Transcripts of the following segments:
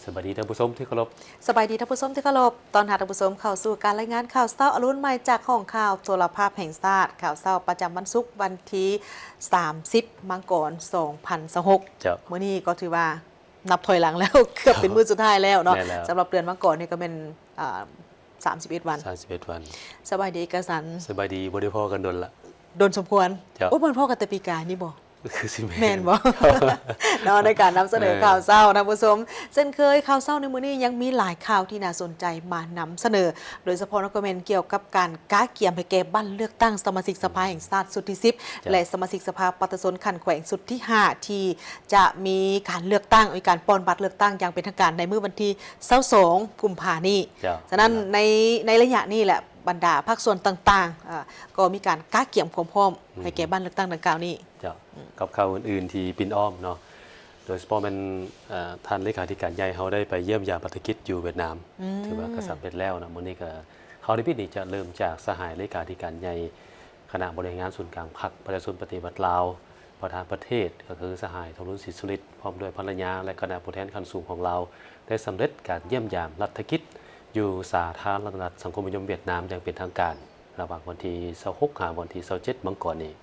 ສະບາຍດີທ່ານຜູ້ຊົມທີ່ເຄົາລົບ. ສະບາຍດີທ່ານຜູ້ຊົມທີ່ເຄົາລົບ. ຕ້ອນຮັບທ່ານຜູ້ຊົມເຂົ້າສູ່ການລາຍງານຂ່າວເຊົ້າອະລຸນໃໝ່ຈາກຫ້ອງຂ່າວໂທລະພາບແຫ່ງຊາດ, ຂ່າວເຊົ້າປະຈຳວັນສຸກ ວັນທີສາມສິບ ມັງກອນ ສອງພັນຊາວຫົກ. ເຈົ້າ. ມື້ນີ້ກໍຖືວ່ານັບຖອຍຫຼັງແລ້ວ ເກືອບເປັນມື້ສຸດທ້າຍແລ້ວເນາະ. ແມ່ນແລ້ວ. ສຳລັບເດືອນມັງກອນນີ້ກໍແມ່ນ ອ່າ ສາມສິບເອັດວັນ. ສາມສິບເອັດວັນ. ສະບາຍດີກະສັນ. ສະບາຍດີ, ບໍ່ໄດ້ພໍ້ກັນດົນລະ. ດົນສົມຄວນ. ເຈົ້າ. ໂອ້ ບໍ່ພໍ້ກັນແຕ່ປີກາຍນີ້ບໍ? ຄືຊິແມ່ນ ແມ່ນບໍ່? ເນາະ ໃນການນຳສະເໜີ ເອີ ຂ່າວເຊົ້າ ທ່ານຜູ້ຊົມ. ເຊັ່ນເຄີຍ, ຂ່າວເຊົ້າໃນມື້ນີ້ຍັງມີຫຼາຍຂ່າວທີ່ໜ້າສົນໃຈມານຳສະເໜີ, ໂດຍສະເພາະນັ້ນກໍແມ່ນກ່ຽວກັບການກະກຽມໃຫ້ແກ່ບັ້ນເລືອກຕັ້ງສະມາຊິກສະພາແຫ່ງຊາດຊຸດທີສິບ ເຈົ້າ. ແລະ ສະມາຊິກສະພາປະຊາຊົນຂັ້ນແຂວງຊຸດທີຫ້າ ທີ່ຈະມີການເລືອກຕັ້ງ, ມີການປ່ອນບັດເລືອກຕັ້ງຢ່າງເປັນທາງການໃນມື້ວັນທີຊາວສອງ ກຸມພານີ້. ເຈົ້າ. ສະນັ້ນ ໃນ ໃນໄລຍະນີ້ແຫຼະ ບັນດາພາກສ່ວນຕ່າງໆ ເອີ ກໍມີການກະກຽມຄວາມພ້ອມ ອືມ ໃຫ້ແກ່ບັ້ນເລືອກຕັ້ງດັ່ງກ່າວນີ້. ເຈົ້າ. ອືມ. ກັບຂ່າວອື່ນໆທີ່ປິ່ນອ້ອມເນາະ, ໂດຍສະເພາະແມ່ນ ເອີ ທ່ານເລຂາທິການໃຫຍ່ເຮົາໄດ້ໄປຢ້ຽມຢາມພັດທະກິດຢູ່ຫວຽດນາມ, ອືມ ຖືວ່າກໍສຳເລັດແລ້ວເນາະ. ມື້ນີ້ກໍຂ່າວທຳອິດນີ້ຈະເລີ່ມຈາກສະຫາຍເລຂາທິການໃຫຍ່ຄະນະບໍລິຫານງານສູນກາງພັກປະຊາຊົນປະຕິວັດລາວ ປະທານປະເທດ ກໍຄືສະຫາຍ ທອງລຸນ ສີສຸລິດ ພ້ອມດ້ວຍພັນລະຍາ ແລະ ຄະນະຜູ້ແທນຂັ້ນສູງຂອງລາວ ໄດ້ສຳເລັດການຢ້ຽມຢາມລັດຖະກິດຢູ່ສາທາລະນະລັດສັງຄົມນິຍົມຫວຽດນາມຢ່າງເປັນທາງການ ລະຫວ່າງວັນທີຊາວຫົກ ຫາວັນທີຊາວເຈັດ ມັງກອນນີ້.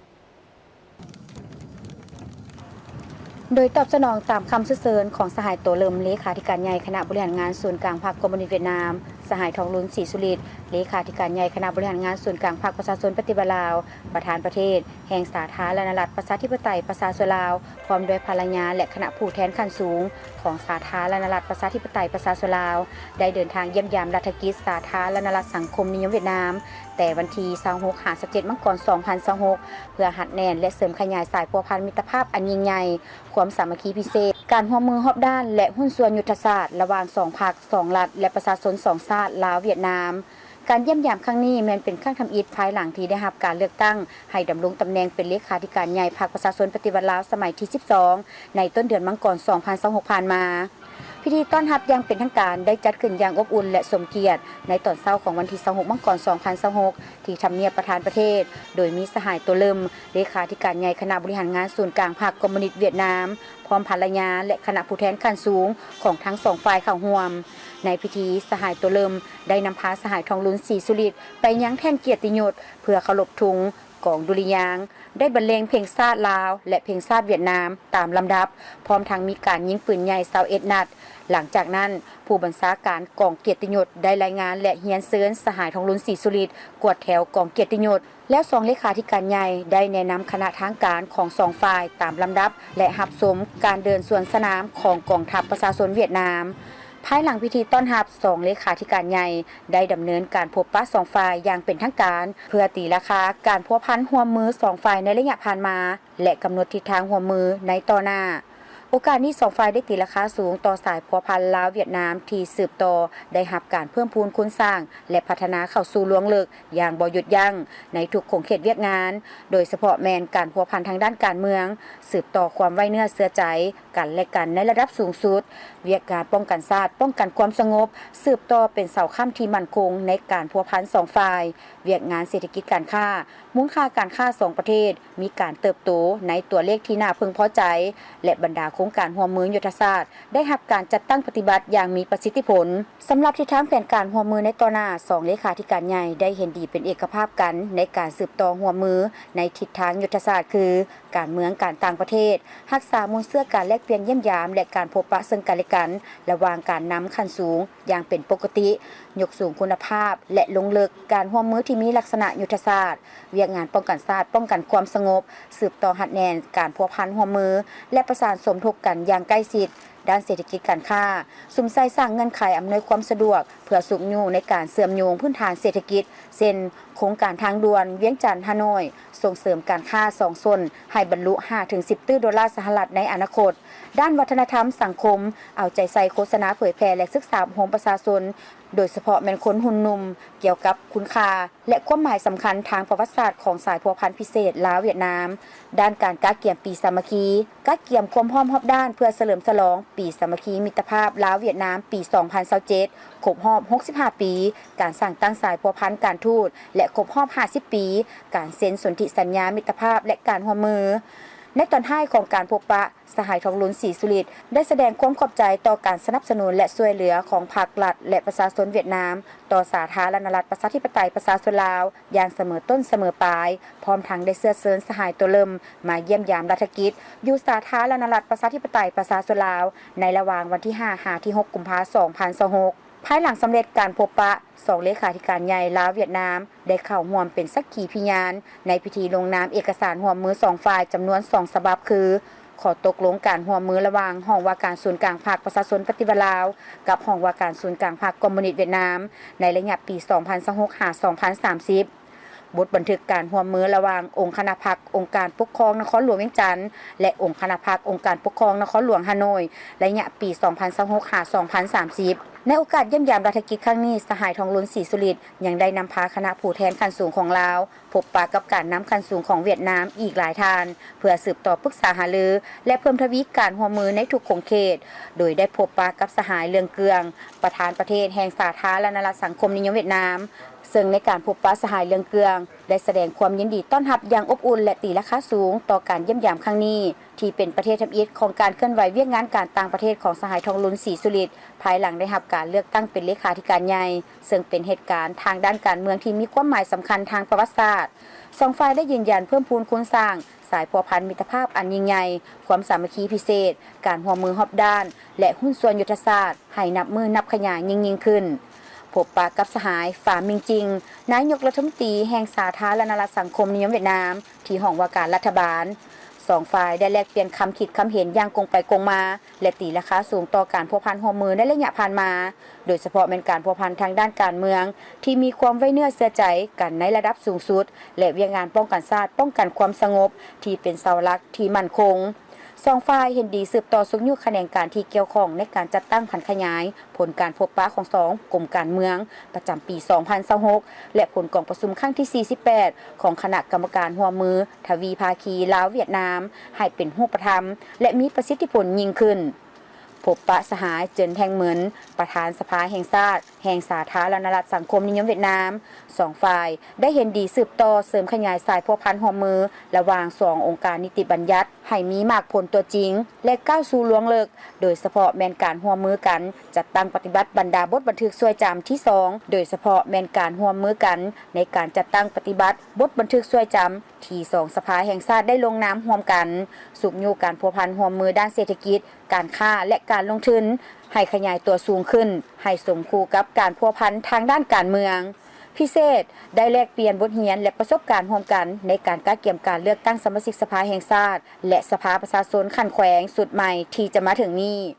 ໂດຍຕອບສະໜອງຕາມຄຳເຊີນເຊີນຂອງສະຫາຍ ໂຕເລີມ ເລຂາທິການໃຫຍ່ຄະນະບໍລິຫານງານສູນກາງພັກຄອມມູນິດຫວຽດນາມ, ສະຫາຍ ທອງລຸນ ສີສຸລິດ ເລຂາທິການໃຫຍ່ຄະນະບໍລິຫານງານສູນກາງພັກປະຊາຊົນປະຕິວັດລາວ, ປະທານປະເທດແຫ່ງສາທາລະນະລັດປະຊາທິປະໄຕປະຊາຊົນລາວ ພ້ອມດ້ວຍພັນລະຍາ ແລະ ຄະນະຜູ້ແທນຂັ້ນສູງຂອງສາທາລະນະລັດປະຊາທິປະໄຕປະຊາຊົນລາວ ໄດ້ເດີນທາງຢ້ຽມຢາມລັດຖະກິດສາທາລະນະລັດສັງຄົມນິຍົມຫວຽດນາມ ແຕ່ວັນທີຊາວຫົກ ຫາ ຊາວເຈັດ ມັງກອນ ສອງພັນຊາວຫົກ ເພື່ອຮັດແໜ້ນ ແລະ ເສີມຂະຫຍາຍສາຍພົວພັນມິດຕະພາບອັນຍິ່ງໃຫຍ່, ຄວາມສາມັກຄີພິເສດ, ການຮ່ວມມືຮອບດ້ານ ແລະ ຫຸ້ນສ່ວນຍຸດທະສາດ ລະຫວ່າງສອງພັກ, ສອງລັດ ແລະ ປະຊາຊົນສອງຊາດ ລາວ-ຫວຽດນາມ. ການຢ້ຽມຢາມຄັ້ງນີ້ແມ່ນເປັນຄັ້ງທຳອິດ ພາຍຫຼັງທີ່ໄດ້ຮັບການເລືອກຕັ້ງໃຫ້ດຳລົງຕຳແໜ່ງເປັນເລຂາທິການໃຫຍ່ພັກປະຊາຊົນປະຕິວັດລາວສະໄໝທີສິບສອງ ໃນຕົ້ນເດືອນມັງກອນ ສອງພັນຊາວຫົກ ຜ່ານມາ. ພິທີຕ້ອນຮັບຢ່າງເປັນທາງການໄດ້ຈັດຂຶ້ນຢ່າງອົບອຸ່ນ ແລະ ສົມກຽດ ໃນຕອນເຊົ້າຂອງວັນທີຊາວຫົກ ມັງກອນ ສອງພັນຊາວຫົກ ທີ່ທຳນຽບປະທານປະເທດ, ໂດຍມີສະຫາຍ ໂຕເລີມ ເລຂາທິການໃຫຍ່ຄະນະບໍລິຫານງານສູນກາງພັກຄອມມູນິດຫວຽດນາມ ພ້ອມພັນລະຍາ ແລະ ຄະນະຜູ້ແທນຂັ້ນສູງຂອງທັງສອງຝ່າຍເຂົ້າຮ່ວມ. ໃນພິທີ, ສະຫາຍ ໂຕເລີມ ໄດ້ນຳພາສະຫາຍ ທອງລຸນ ສີສຸລິດ ໄປຍັງແທ່ນກຽດຕິຍົດ ເພື່ອເຄົາລົບທຸງ, ກອງດຸລິຍາງ, ໄດ້ບັນເລງເພງຊາດລາວ ແລະ ເພງຊາດຫວຽດນາມຕາມລຳດັບ, ພ້ອມທັງມີການຍິງປືນໃຫຍ່ຊາວເອັດນັດ. ຫຼັງຈາກນັ້ນ, ຜູ້ບັນຊາການກອງກຽດຕິຍົດໄດ້ລາຍງານ ແລະ ຮຽນເຊີນສະຫາຍ ທອງລຸນ ສີສຸລິດ ກວດແຖວກອງກຽດຕິຍົດ. ແລ້ວສອງເລຂາທິການໃຫຍ່ໄດ້ແນະນຳຄະນະທາງການຂອງສອງຝ່າຍຕາມລຳດັບ ແລະ ຮັບຊົມການເດີນສວນສະໜາມຂອງກອງທັບປະຊາຊົນຫວຽດນາມ. ພາຍຫຼັງພິທີຕ້ອນຮັບ, ສອງເລຂາທິການໃຫຍ່ໄດ້ດຳເນີນການພົບປະສອງຝ່າຍຢ່າງເປັນທາງການ ເພື່ອຕີລາຄາການພົວພັນຮ່ວມມືສອງຝ່າຍໃນໄລຍະຜ່ານມາ ແລະ ກຳນົດທິດທາງຮ່ວມມືໃນຕໍ່ໜ້າ. ໂອກາດນີ້ສອງຝ່າຍໄດ້ຕີລາຄາສູງຕໍ່ສາຍພົວພັນລາວ-ຫວຽດນາມທີ່ສືບຕໍ່ໄດ້ຮັບການເພີ່ມພູນຄູນສ້າງ ແລະ ພັດທະນາເຂົ້າສູ່ລວງເລິກຢ່າງບໍ່ຢຸດຢັ້ງໃນທຸກຂົງເຂດວຽກງານ, ໂດຍສະເພາະແມ່ນການພົວພັນທາງດ້ານການເມືອງ, ສືບຕໍ່ຄວາມໄວ້ເນື້ອເຊື່ອໃຈກັນແລະກັນໃນລະດັບສູງສຸດ, ວຽກງານປ້ອງກັນຊາດ, ປ້ອງກັນຄວາມສະຫງົບ, ສືບຕໍ່ເປັນເສົາຄ້ຳທີ່ໝັ້ນຄົງໃນການພົວພັນສອງຝ່າຍ, ວຽກງານເສດຖະກິດການຄ້າ, ມູນຄ່າການຄ້າສອງປະເທດ ມີການເຕີບໂຕໃນຕົວເລກທີ່ໜ້າເພິ່ງພໍໃຈ ແລະ ບັນດາໂຄງການຮ່ວມມືຍຸດທະສາດໄດ້ຮັບການຈັດຕັ້ງປະຕິບັດຢ່າງມີປະສິດທິຜົນ. ສຳລັບທິດທາງແຜນການຮ່ວມມືໃນຕໍ່ໜ້າ, ສອງເລຂາທິການໃຫຍ່ໄດ້ເຫັນດີເປັນເອກະພາບກັນໃນການສືບຕໍ່ຮ່ວມມືໃນທິດທາງຍຸດທະສາດ ຄື ການເມືອງ, ການຕ່າງປະເທດ, ຮັກສາມູນເຊື້ອການແລກປ່ຽນຢ້ຽມຢາມ ແລະ ການພົບປະເຊິ່ງກັນແລະກັນ ລະຫວ່າງການນຳຂັ້ນສູງຢ່າງເປັນປົກກະຕິ, ຍົກສູງຄຸນນະພາບ ແລະ ລົງເລິກການຮ່ວມມືທີ່ມີລັກສະນະຍຸດທະສາດ, ວຽກງານປ້ອງກັນຊາດ, ປ້ອງກັນຄວາມສະຫງົບ, ສືບຕໍ່ຮັດແໜ້ນການພົວພັນຮ່ວມມື ແລະ ປະສານສົມທົບກັນຢ່າງໃກ້ຊິດ. ດ້ານເສດຖະກິດການຄ້າ, ສຸມໃສ່ສ້າງເງື່ອນໄຂອຳນວຍຄວາມສະດວກເພື່ອຊຸກຍູ້ໃນການເຊື່ອມໂຍງພື້ນຖານເສດຖະກິດ ເຊັ່ນ ໂຄງການທາງດ່ວນວຽງຈັນ-ຮ່າໂນ້ຍ, ສົ່ງເສີມການຄ້າສອງຊົນໃຫ້ບັນລຸຫ້າເຖິງສິບຕື້ໂດລາສະຫະລັດໃນອະນາຄົດ. ດ້ານວັດທະນະທຳສັງຄົມ, ເອົາໃຈໃສ່ໂຄສະນາເຜີຍແຜ່ ແລະ ສຶກສາອົບຮົມປະຊາຊົນ, ໂດຍສະເພາະແມ່ນຄົນຮຸ່ນໜຸ່ມ, ກ່ຽວກັບຄຸນຄ່າ ແລະ ຄວາມໝາຍສຳຄັນທາງປະຫວັດສາດຂອງສາຍພົວພັນພິເສດລາວ-ຫວຽດນາມ. ດ້ານການກະກຽມປີສາມັກຄີ, ກະກຽມຄວາມພ້ອມຮອບດ້ານເພື່ອສະເຫຼີມສະຫຼອງປີສາມັກຄີມິດຕະພາບລາວ-ຫວຽດນາມປີສອງພັນຊາວເຈັດ ຄົບຮອບຫົກສິບຫ້າປີ ການສ້າງຕັ້ງສາຍພົວພັນການທູດ ແລະ ຄົບຮອບຫ້າສິບປີ ການເຊັນສົນທິສັນຍາມິດຕະພາບ ແລະ ການຮ່ວມມື. ໃນຕອນທ້າຍຂອງການພົບປະ, ສະຫາຍ ທອງລຸນ ສີສຸລິດ ໄດ້ສະແດງຄວາມຂອບໃຈຕໍ່ການສະໜັບສະໜູນ ແລະ ຊ່ວຍເຫຼືອຂອງພັກລັດ ແລະ ປະຊາຊົນຫວຽດນາມ ຕໍ່ສາທາລະນະລັດ ປະຊາທິປະໄຕ ປະຊາຊົນລາວ ຢ່າງສະເໝີຕົ້ນສະເໝີປາຍ, ພ້ອມທັງໄດ້ເຊື້ອເຊີນສະຫາຍ ໂຕເລິມ ມາຢ້ຽມຢາມລັດຖະກິດ ຢູ່ສາທາລະນະລັດ ປະຊາທິປະໄຕ ປະຊາຊົນລາວ ໃນລະຫວ່າງວັນທີຫ້າ ຫາ ທີຫົກ ກຸມພາ ສອງພັນຊາວຫົກ. ພາຍຫຼັງສຳເລັດການພົບປະ, ສອງເລຂາທິການໃຫຍ່ລາວ-ຫວຽດນາມ ໄດ້ເຂົ້າຮ່ວມເປັນສັກຂີພິຍານໃນພິທີລົງນາມເອກະສານຮ່ວມມືສອງຝ່າຍຈຳນວນສອງສະບັບ ຄື ຂໍ້ຕົກລົງການຮ່ວມມືລະຫວ່າງຫ້ອງວ່າການສູນກາງພັກປະຊາຊົນປະຕິວັດລາວ ກັບຫ້ອງວ່າການສູນກາງພັກຄອມມູນິດຫວຽດນາມ ໃນໄລຍະປີສອງພັນຊາວຫົກ ຫາ ສອງພັນສາມສິບ. ບົດບັນທຶກການຮ່ວມມືລະຫວ່າງອົງຄະນະພັກອົງການປົກຄອງນະຄອນຫຼວງວຽງຈັນ ແລະ ອົງຄະນະພັກອົງການປົກຄອງນະຄອນຫຼວງຮ່າໂນ້ຍ ໄລຍະປີສອງພັນຊາວຫົກ ຫາ ສອງພັນສາມສິບ. ໃນໂອກາດຢ້ຽມຢາມລັດຖະກິດຄັ້ງນີ້, ສະຫາຍ ທອງລຸນ ສີສຸລິດ ຍັງໄດ້ນຳພາຄະນະຜູ້ແທນຂັ້ນສູງຂອງລາວ ພົບປະກັບການນຳຂັ້ນສູງຂອງຫວຽດນາມອີກຫຼາຍທ່ານ ເພື່ອສືບຕໍ່ປຶກສາຫາລື ແລະ ເພີ່ມທະວີການຮ່ວມມືໃນທຸກຂົງເຂດ, ໂດຍໄດ້ພົບປະກັບສະຫາຍ ເລື່ອງເກືອງ ປະທານປະເທດແຫ່ງສາທາລະນະລັດສັງຄົມນິຍົມຫວຽດນາມ. ເຊິ່ງໃນການພົບປະສະຫາຍ ເລື່ອງເກືອງ ໄດ້ສະແດງຄວາມຍິນດີຕ້ອນຮັບຢ່າງອົບອຸ່ນ ແລະ ຕີລາຄາສູງຕໍ່ການຢ້ຽມຢາມຄັ້ງນີ້ ທີ່ເປັນປະເທດທຳອິດຂອງການເຄື່ອນໄຫວວຽກງານການຕ່າງປະເທດຂອງສະຫາຍ ທອງລຸນ ສີສຸລິດ ພາຍຫຼັງໄດ້ຮັບການເລືອກຕັ້ງເປັນເລຂາທິການໃຫຍ່, ເຊິ່ງເປັນເຫດການທາງດ້ານການເມືອງທີ່ມີຄວາມໝາຍສຳຄັນທາງປະຫວັດສາດ. ສອງຝ່າຍໄດ້ຢືນຢັນເພີ່ມພູນຄູນສ້າງສາຍພົວພັນມິດຕະພາບອັນຍິ່ງໃຫຍ່, ຄວາມສາມັກຄີພິເສດ, ການຮ່ວມມືຮອບດ້ານ ແລະ ຫຸ້ນສ່ວນຍຸດທະສາດ ໃຫ້ນັບມື້ນັບຂະຫຍາຍຍິ່ງໆຂຶ້ນ. ພົບປະກັບສະຫາຍ ຟາ ມິງຈິງ ນາຍົກລັດຖະມົນຕີແຫ່ງສາທາລະນະລັດສັງຄົມນິຍົມຫວຽດນາມ ທີ່ຫ້ອງວ່າການລັດຖະບານ. ສອງຝ່າຍໄດ້ແລກປ່ຽນຄຳຄິດຄຳເຫັນຢ່າງກົງໄປກົງມາ ແລະ ຕີລາຄາສູງຕໍ່ການພົວພັນຮ່ວມມືໃນໄລຍະຜ່ານມາ, ໂດຍສະເພາະແມ່ນການພົວພັນທາງດ້ານການເມືອງ ທີ່ມີຄວາມໄວ້ເນື້ອເຊື່ອໃຈກັນໃນລະດັບສູງສຸດ ແລະ ວຽກງານປ້ອງກັນຊາດ, ປ້ອງກັນຄວາມສະຫງົບ ທີ່ເປັນເສົາຫຼັກທີ່ໝັ້ນຄົງ. ສອງຝ່າຍເຫັນດີສືບຕໍ່ຊຸກຍູ້ຂະແໜງການທີ່ກ່ຽວຂ້ອງໃນການຈັດຕັ້ງຜັນຂະຫຍາຍຜົນການພົບປະຂອງສອງກົມການເມືອງປະຈຳປີສອງພັນຊາວຫົກ ແລະ ຜົນກອງປະຊຸມຄັ້ງທີສີ່ສິບແປດ ຂອງຄະນະກຳມະການຮ່ວມມືທະວີພາຄີລາວ-ຫວຽດນາມ ໃຫ້ເປັນຮູບປະທຳ ແລະ ມີປະສິດທິຜົນຍິ່ງຂຶ້ນ. ພົບປະສະຫາຍ ເຈີນ ແທງເໝິນ ປະທານສະພາແຫ່ງຊາດ ແຫ່ງສາທາລະນະລັດສັງຄົມນິຍົມຫວຽດນາມ. ສອງຝ່າຍໄດ້ເຫັນດີສືບຕໍ່ເສີມຂະຫຍາຍສາຍພົວພັນຮ່ວມມືລະຫວ່າງສອງອົງການນິຕິບັນຍັດໃຫ້ມີໝາກຜົນຕົວຈິງ ແລະ ກ້າວສູ່ລວງເລິກ, ໂດຍສະເພາະແມ່ນການຮ່ວມມືກັນຈັດຕັ້ງປະຕິບັດບັນດາບົດບັນທຶກຊ່ວຍຈຳທີສອງ, ໂດຍສະເພາະແມ່ນການຮ່ວມມືກັນໃນການຈັດຕັ້ງປະຕິບັດບົດບັນທຶກຊ່ວຍຈຳ ທີ່ສອງສະພາແຫ່ງຊາດໄດ້ລົງນາມຮ່ວມກັນ, ຊຸກຍູ້ການພົວພັນຮ່ວມມືດ້ານເສດຖະກິດ, ການຄ້າ ແລະ ການລົງທຶນ ໃຫ້ຂະຫຍາຍຕົວສູງຂຶ້ນ ໃຫ້ສົມຄູ່ກັບການພົວພັນທາງດ້ານການເມືອງ. ພິເສດ ໄດ້ແລກປ່ຽນບົດຮຽນ ແລະ ປະສົບການຮ່ວມກັນໃນການກະກຽມການເລືອກຕັ້ງສະມາຊິກສະພາແຫ່ງຊາດ ແລະ ສະພາປະຊາຊົນຂັ້ນແຂວງຊຸດໃໝ່ທີ່ຈະມາເຖິງນີ້.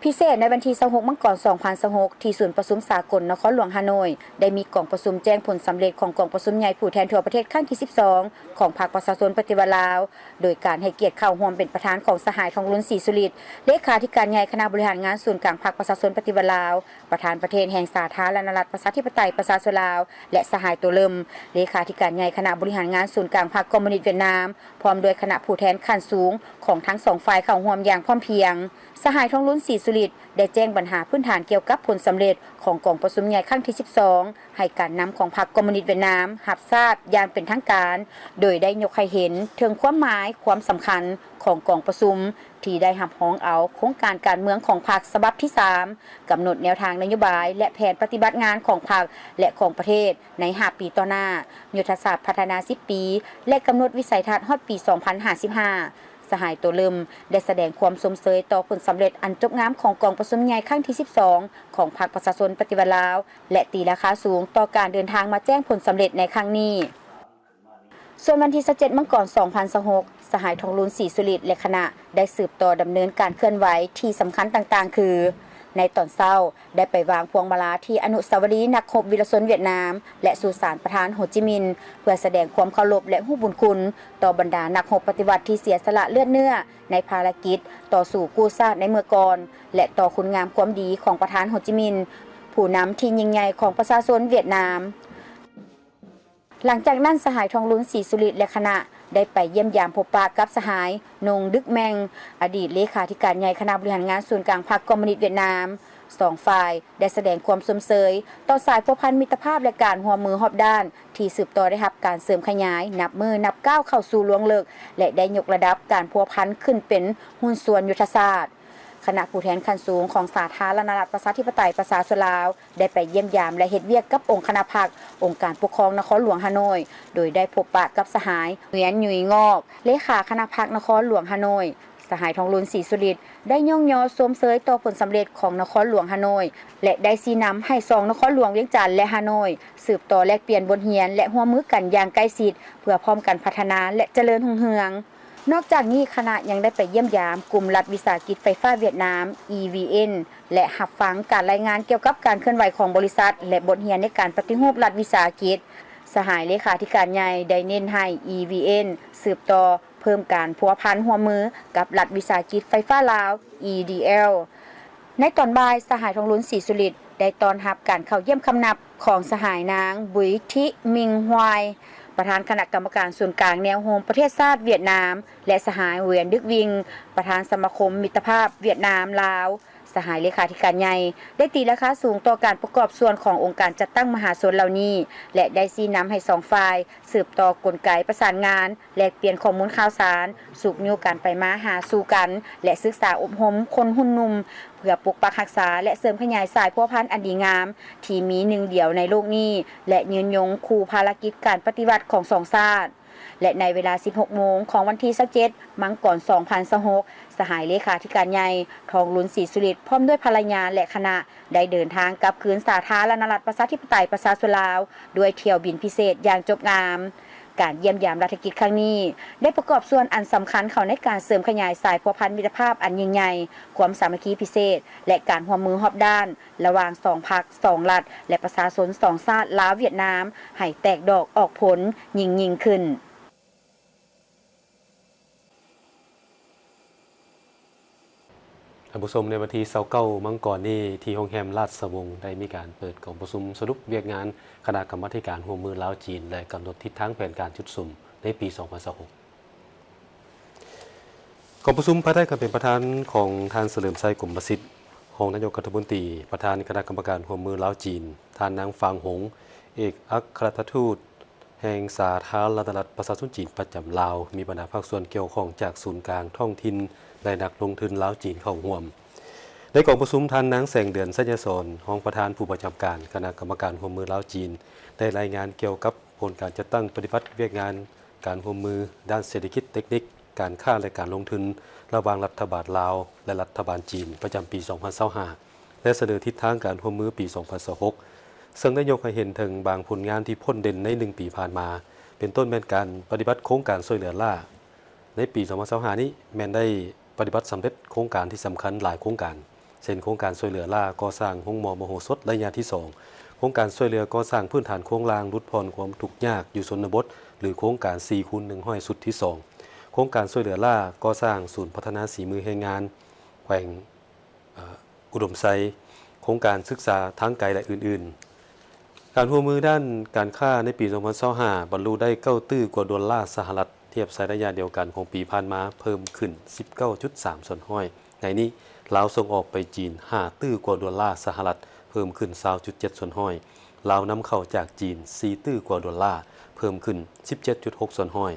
ພິເສດ ໃນວັນທີຊາວຫົກ ມັງກອນ ສອງພັນຊາວຫົກ ທີ່ສູນປະຊຸມສາກົນນະຄອນຫຼວງຮ່າໂນ້ຍ ໄດ້ມີກອງປະຊຸມແຈ້ງຜົນສຳເລັດຂອງກອງປະຊຸມໃຫຍ່ຜູ້ແທນທົ່ວປະເທດຄັ້ງທີສິບສອງ ຂອງພັກປະຊາຊົນປະຕິວັດລາວ ໂດຍການໃຫ້ກຽດເຂົ້າຮ່ວມເປັນປະທານຂອງສະຫາຍ ທອງລຸນ ສີສຸລິດ ເລຂາທິການໃຫຍ່ຄະນະບໍລິຫານງານສູນກາງພັກປະຊາຊົນປະຕິວັດລາວ, ປະທານປະເທດແຫ່ງສາທາລະນະລັດ ປະຊາທິປະໄຕ ປະຊາຊົນລາວ ແລະ ສະຫາຍ ໂຕເລີມ ເລຂາທິການໃຫຍ່ຄະນະບໍລິຫານງານສູນກາງພັກຄອມມູນິດຫວຽດນາມ ພ້ອມດ້ວຍຄະນະຜູ້ແທນຂັ້ນສູງຂອງທັງສອງຝ່າຍເຂົ້າຮ່ວມຢ່າງພ້ອມພຽງ. ສະຫາຍ ທອງລຸນ ສີສຸລິດ ໄດ້ແຈ້ງບັນຫາພື້ນຖານກ່ຽວກັບຜົນສຳເລັດຂອງກອງປະຊຸມໃຫຍ່ຄັ້ງທີສິບສອງ ໃຫ້ການນຳຂອງພັກຄອມມູນິດຫວຽດນາມຮັບຊາບຢ່າງເປັນທາງການ, ໂດຍໄດ້ຍົກໃຫ້ເຫັນເຖິງຄວາມໝາຍ, ຄວາມສຳຄັນຂອງກອງປະຊຸມ ທີ່ໄດ້ຮັບຮອງເອົາໂຄງການການເມືອງຂອງພັກສະບັບທີສາມ, ກຳນົດແນວທາງນະໂຍບາຍ ແລະ ແຜນປະຕິບັດງານຂອງພັກ ແລະ ຂອງປະເທດໃນຫ້າປີຕໍ່ໜ້າ, ຍຸດທະສາດພັດທະນາສິບປີ ແລະ ກຳນົດວິໄສທັດຮອດປີສອງພັນຫ້າສິບຫ້າ. ສະຫາຍ ໂຕເລີມ ໄດ້ສະແດງຄວາມຊົມເຊີຍຕໍ່ຜົນສຳເລັດອັນຈົບງາມຂອງກອງປະຊຸມໃຫຍ່ຄັ້ງທີສິບສອງ ຂອງພັກປະຊາຊົນປະຕິວັດລາວ ແລະ ຕີລາຄາສູງຕໍ່ການເດີນທາງມາແຈ້ງຜົນສຳເລັດໃນຄັ້ງນີ້. ສ່ວນວັນທີຊາວເຈັດ ມັງກອນ ສອງພັນຊາວຫົກ ສະຫາຍ ທອງລຸນ ສີສຸລິດ ແລະ ຄະນະ ໄດ້ສືບຕໍ່ດຳເນີນການເຄື່ອນໄຫວທີ່ສຳຄັນຕ່າງໆ ຄື ໃນຕອນເຊົ້າ ໄດ້ໄປວາງພວງມາລາທີ່ອະນຸສາວະລີນັກຮົບວິລະຊົນຫວຽດນາມ ແລະ ສຸສານປະທານໂຮຈິມິນ ເພື່ອສະແດງຄວາມເຄົາລົບ ແລະ ຮູ້ບຸນຄຸນຕໍ່ບັນດານັກຮົບປະຕິວັດທີ່ເສຍສະຫຼະເລືອດເນື້ອໃນພາລະກິດຕໍ່ສູ້ກູ້ຊາດໃນເມື່ອກ່ອນ ແລະ ຕໍ່ຄຸນງາມຄວາມດີຂອງປະທານໂຮຈິມິນ ຜູ້ນຳທີ່ຍິ່ງໃຫຍ່ຂອງປະຊາຊົນຫວຽດນາມ. ຫຼັງຈາກນັ້ນ ສະຫາຍ ທອງລຸນ ສີສຸລິດ ແລະ ຄະນະ ໄດ້ໄປຢ້ຽມຢາມພົບປະກັບສະຫາຍ ນົງ ດຶກແມັງ ອະດີດເລຂາທິການໃຫຍ່ຄະນະບໍລິຫານງານສູນກາງພັກຄອມມູນິດຫວຽດນາມ, ສອງຝ່າຍໄດ້ສະແດງຄວາມຊົມເຊີຍຕໍ່ສາຍພົວພັນມິດຕະພາບ ແລະ ການຮ່ວມມືຮອບດ້ານ ທີ່ສືບຕໍ່ໄດ້ຮັບການເສີມຂະຫຍາຍ ນັບມື້ນັບກ້າວເຂົ້າສູ່ລວງເລິກ ແລະ ໄດ້ຍົກລະດັບການພົວພັນຂຶ້ນເປັນຫຸ້ນສ່ວນຍຸດທະສາດ. ຄະນະຜູ້ແທນຂັ້ນສູງຂອງສາທາລະນະລັດປະຊາທິປະໄຕປະຊາຊົນລາວ ໄດ້ໄປຢ້ຽມຢາມ ແລະ ເຮັດວຽກກັບອົງຄະນະພັກ, ອົງການປົກຄອງນະຄອນຫຼວງຮ່າໂນ້ຍ, ໂດຍໄດ້ພົບປະກັບສະຫາຍ ຫງວຽນ ຫຍຸຍງອກ ເລຂາຄະນະພັກນະຄອນຫຼວງຮ່າໂນ້ຍ. ສະຫາຍ ທອງລຸນ ສີສຸລິດ ໄດ້ຍ້ອງຍໍຊົມເຊີຍຕໍ່ຜົນສຳເລັດຂອງນະຄອນຫຼວງຮ່າໂນ້ຍ ແລະ ໄດ້ຊີ້ນຳໃຫ້ສອງນະຄອນຫຼວງວຽງຈັນ ແລະ ຮ່າໂນ້ຍ ສືບຕໍ່ແລກປ່ຽນບົດຮຽນ ແລະ ຮ່ວມມືກັນຢ່າງໃກ້ຊິດ ເພື່ອພ້ອມກັນພັດທະນາ ແລະ ຈະເລີນຮຸ່ງເຮືອງ. ນອກຈາກນີ້, ຄະນະຍັງໄດ້ໄປຢ້ຽມຢາມກຸ່ມລັດວິສາຫະກິດໄຟຟ້າຫວຽດນາມ EVN ແລະ ຮັບຟັງການລາຍງານກ່ຽວກັບການເຄື່ອນໄຫວຂອງບໍລິສັດ ແລະ ບົດຮຽນໃນການປະຕິຮູບລັດວິສາຫະກິດ. ສະຫາຍເລຂາທິການໃຫຍ່ໄດ້ເນັ້ນໃຫ້ EVN ສືບຕໍ່ເພີ່ມການພົວພັນຮ່ວມມືກັບລັດວິສາຫະກິດໄຟຟ້າລາວ EDL. ໃນຕອນບ່າຍ, ສະຫາຍ ທອງລຸນ ສີສຸລິດ ໄດ້ຕ້ອນຮັບການເຂົ້າຢ້ຽມຄຳນັບຂອງສະຫາຍ ນາງ ບຸຍ ທິ ມິງ ຮວາຍ ປະທານຄະນະກຳມະການສູນກາງແນວໂຮມປະເທດຊາດຫວຽດນາມ ແລະ ສະຫາຍ ຫວຽນ ດຶກວິງ ປະທານສະມາຄົມມິດຕະພາບຫວຽດນາມ-ລາວ. ສະຫາຍເລຂາທິການໃຫຍ່ໄດ້ຕີລາຄາສູງຕໍ່ການປະກອບສ່ວນຂອງອົງການຈັດຕັ້ງມະຫາຊົນເຫຼົ່ານີ້ ແລະ ໄດ້ຊີ້ນຳໃຫ້ສອງຝ່າຍສືບຕໍ່ກົນໄກປະສານງານ, ແລກປ່ຽນຂໍ້ມູນຂ່າວສານ, ຊຸກຍູ້ການໄປມາຫາສູ່ກັນ ແລະ ສຶກສາອົບຮົມຄົນຮຸ່ນໜຸ່ມ ເພື່ອປົກປັກຮັກສາ ແລະ ເສີມຂະຫຍາຍສາຍພົວພັນອັນດີງາມທີ່ມີໜຶ່ງດຽວໃນໂລກນີ້ ແລະ ຍືນຍົງຄູ່ພາລະກິດການປະຕິວັດຂອງສອງຊາດ. ແລະ ໃນເວລາສິບຫົກໂມງຂອງວັນທີຊາວເຈັດ ມັງກອນ ສອງພັນຊາວຫົກ, ສະຫາຍເລຂາທິການໃຫຍ່ ທອງລຸນ ສີສຸລິດ ພ້ອມດ້ວຍພັນລະຍາ ແລະ ຄະນະ ໄດ້ເດີນທາງກັບຄືນສາທາລະນະລັດປະຊາທິປະໄຕປະຊາຊົນລາວ ດ້ວຍຖ້ຽວບິນພິເສດຢ່າງຈົບງາມ. ການຢ້ຽມຢາມລັດຖະກິດຄັ້ງນີ້ ໄດ້ປະກອບສ່ວນອັນສຳຄັນເຂົ້າໃນການເສີມຂະຫຍາຍສາຍພົວພັນມິດຕະພາບອັນຍິ່ງໃຫຍ່, ຄວາມສາມັກຄີພິເສດ ແລະ ການຮ່ວມມືຮອບດ້ານ ລະຫວ່າງສອງພັກ, ສອງລັດ ແລະ ປະຊາຊົນສອງຊາດລາວ-ຫວຽດນາມ ໃຫ້ແຕກດອກອອກຜົນຍິ່ງໆຂຶ້ນ. ທ່ານຜູ້ຊົມ, ໃນວັນທີຊາວເກົ້າມັງກອນນີ້ ທີ່ໂຮງແຮມລາຊະວົງ ໄດ້ມີການເປີດກອງປະຊຸມສະຫຼຸບວຽກງານຄະນະກຳມາທິການຮ່ວມມືລາວ-ຈີນ ແລະ ກຳນົດທິດທາງແຜນການຈຸດສຸມໃນປີສອງພັນຊາວຫົກ. ກອງປະຊຸມພາຍໃຕ້ການເປັນປະທານຂອງທ່ານ ສະເຫຼີມໄຊ ກົມມະສິດ ຮອງນາຍົກລັດຖະມົນຕີ, ປະທານຄະນະກຳມະການຮ່ວມມືລາວ-ຈີນ, ທ່ານນາງ ຟາງ ຫົງ ເອກອັກຄະລັດຖະທູດ ແຫ່ງສາທາລະນະລັດປະຊາຊົນຈີນປະຈຳລາວ, ມີບັນດາພາກສ່ວນກ່ຽວຂ້ອງຈາກສູນກາງທ້ອງຖິ່ນ ແລະ ນັກລົງທຶນລາວ-ຈີນເຂົ້າຮ່ວມ. ໃນກອງປະຊຸມ, ທ່ານນາງ ແສງເດືອນ ໄຊຍະສອນ ຮອງປະທານຜູ້ປະຈຳການຄະນະກຳມະການຮ່ວມມືລາວ-ຈີນ ໄດ້ລາຍງານກ່ຽວກັບຜົນການຈັດຕັ້ງປະຕິບັດວຽກງານການຮ່ວມມືດ້ານເສດຖະກິດ, ເຕັກນິກ, ການຄ້າ ແລະ ການລົງທຶນ ລະຫວ່າງລັດຖະບານລາວ ແລະ ລັດຖະບານຈີນ ປະຈຳປີສອງພັນຊາວຫ້າ ແລະ ສະເໜີທິດທາງການຮ່ວມມືປີສອງພັນຊາວຫົກ ເຊິ່ງໄດ້ຍົກໃຫ້ເຫັນເຖິງບາງຜົນງານທີ່ພົ້ນເດັ່ນໃນໜຶ່ງປີຜ່ານມາ, ເປັນຕົ້ນແມ່ນການປະຕິບັດໂຄງການຊ່ວຍເຫຼືອລ້າ. ໃນປີສອງພັນຊາວຫ້ານີ້ ແມ່ນໄດ້ປະຕິບັດສຳເລັດໂຄງການທີ່ສຳຄັນຫຼາຍໂຄງການ, ເຊັ່ນ ໂຄງການຊ່ວຍເຫຼືອລ້າກໍ່ສ້າງໂຮງໝໍມະໂຫສົດໄລຍະທີສອງ, ໂຄງການຊ່ວຍເຫຼືອກໍ່ສ້າງພື້ນຖານໂຄງລ່າງຫຼຸດຜ່ອນຄວາມທຸກຍາກຢູ່ຊົນນະບົດ ຫຼື ໂຄງການສີ່ຄູນໜຶ່ງຮ້ອຍຊຸດທີສອງ, ໂຄງການຊ່ວຍເຫຼືອລ້າກໍ່ສ້າງສູນພັດທະນາສີມືແຮງງານແຂວງ ອາ ອຸດົມໄຊ, ໂຄງການສຶກສາທາງໄກ ແລະ ອື່ນໆ. ການຮ່ວມມືດ້ານການຄ້າໃນປີສອງພັນຊາວຫ້າ ບັນລຸໄດ້ເກົ້າຕື້ກວ່າໂດລາສະຫະລັດ, ທຽບໃສ່ໄລຍະດຽວກັນຂອງປີຜ່ານມາເພີ່ມຂຶ້ນສິບເກົ້າຈຸດສາມສ່ວນຮ້ອຍ. ໃນນີ້, ລາວສົ່ງອອກໄປຈີນຫ້າຕື້ກວ່າໂດລາສະຫະລັດ, ເພີ່ມຂຶ້ນຊາວຈຸດເຈັດສ່ວນຮ້ອຍ. ລາວນຳເຂົ້າຈາກຈີນສີ່ຕື້ກວ່າໂດລາ, ເພີ່ມຂຶ້ນສິບເຈັດຈຸດຫົກສ່ວນຮ້ອຍ.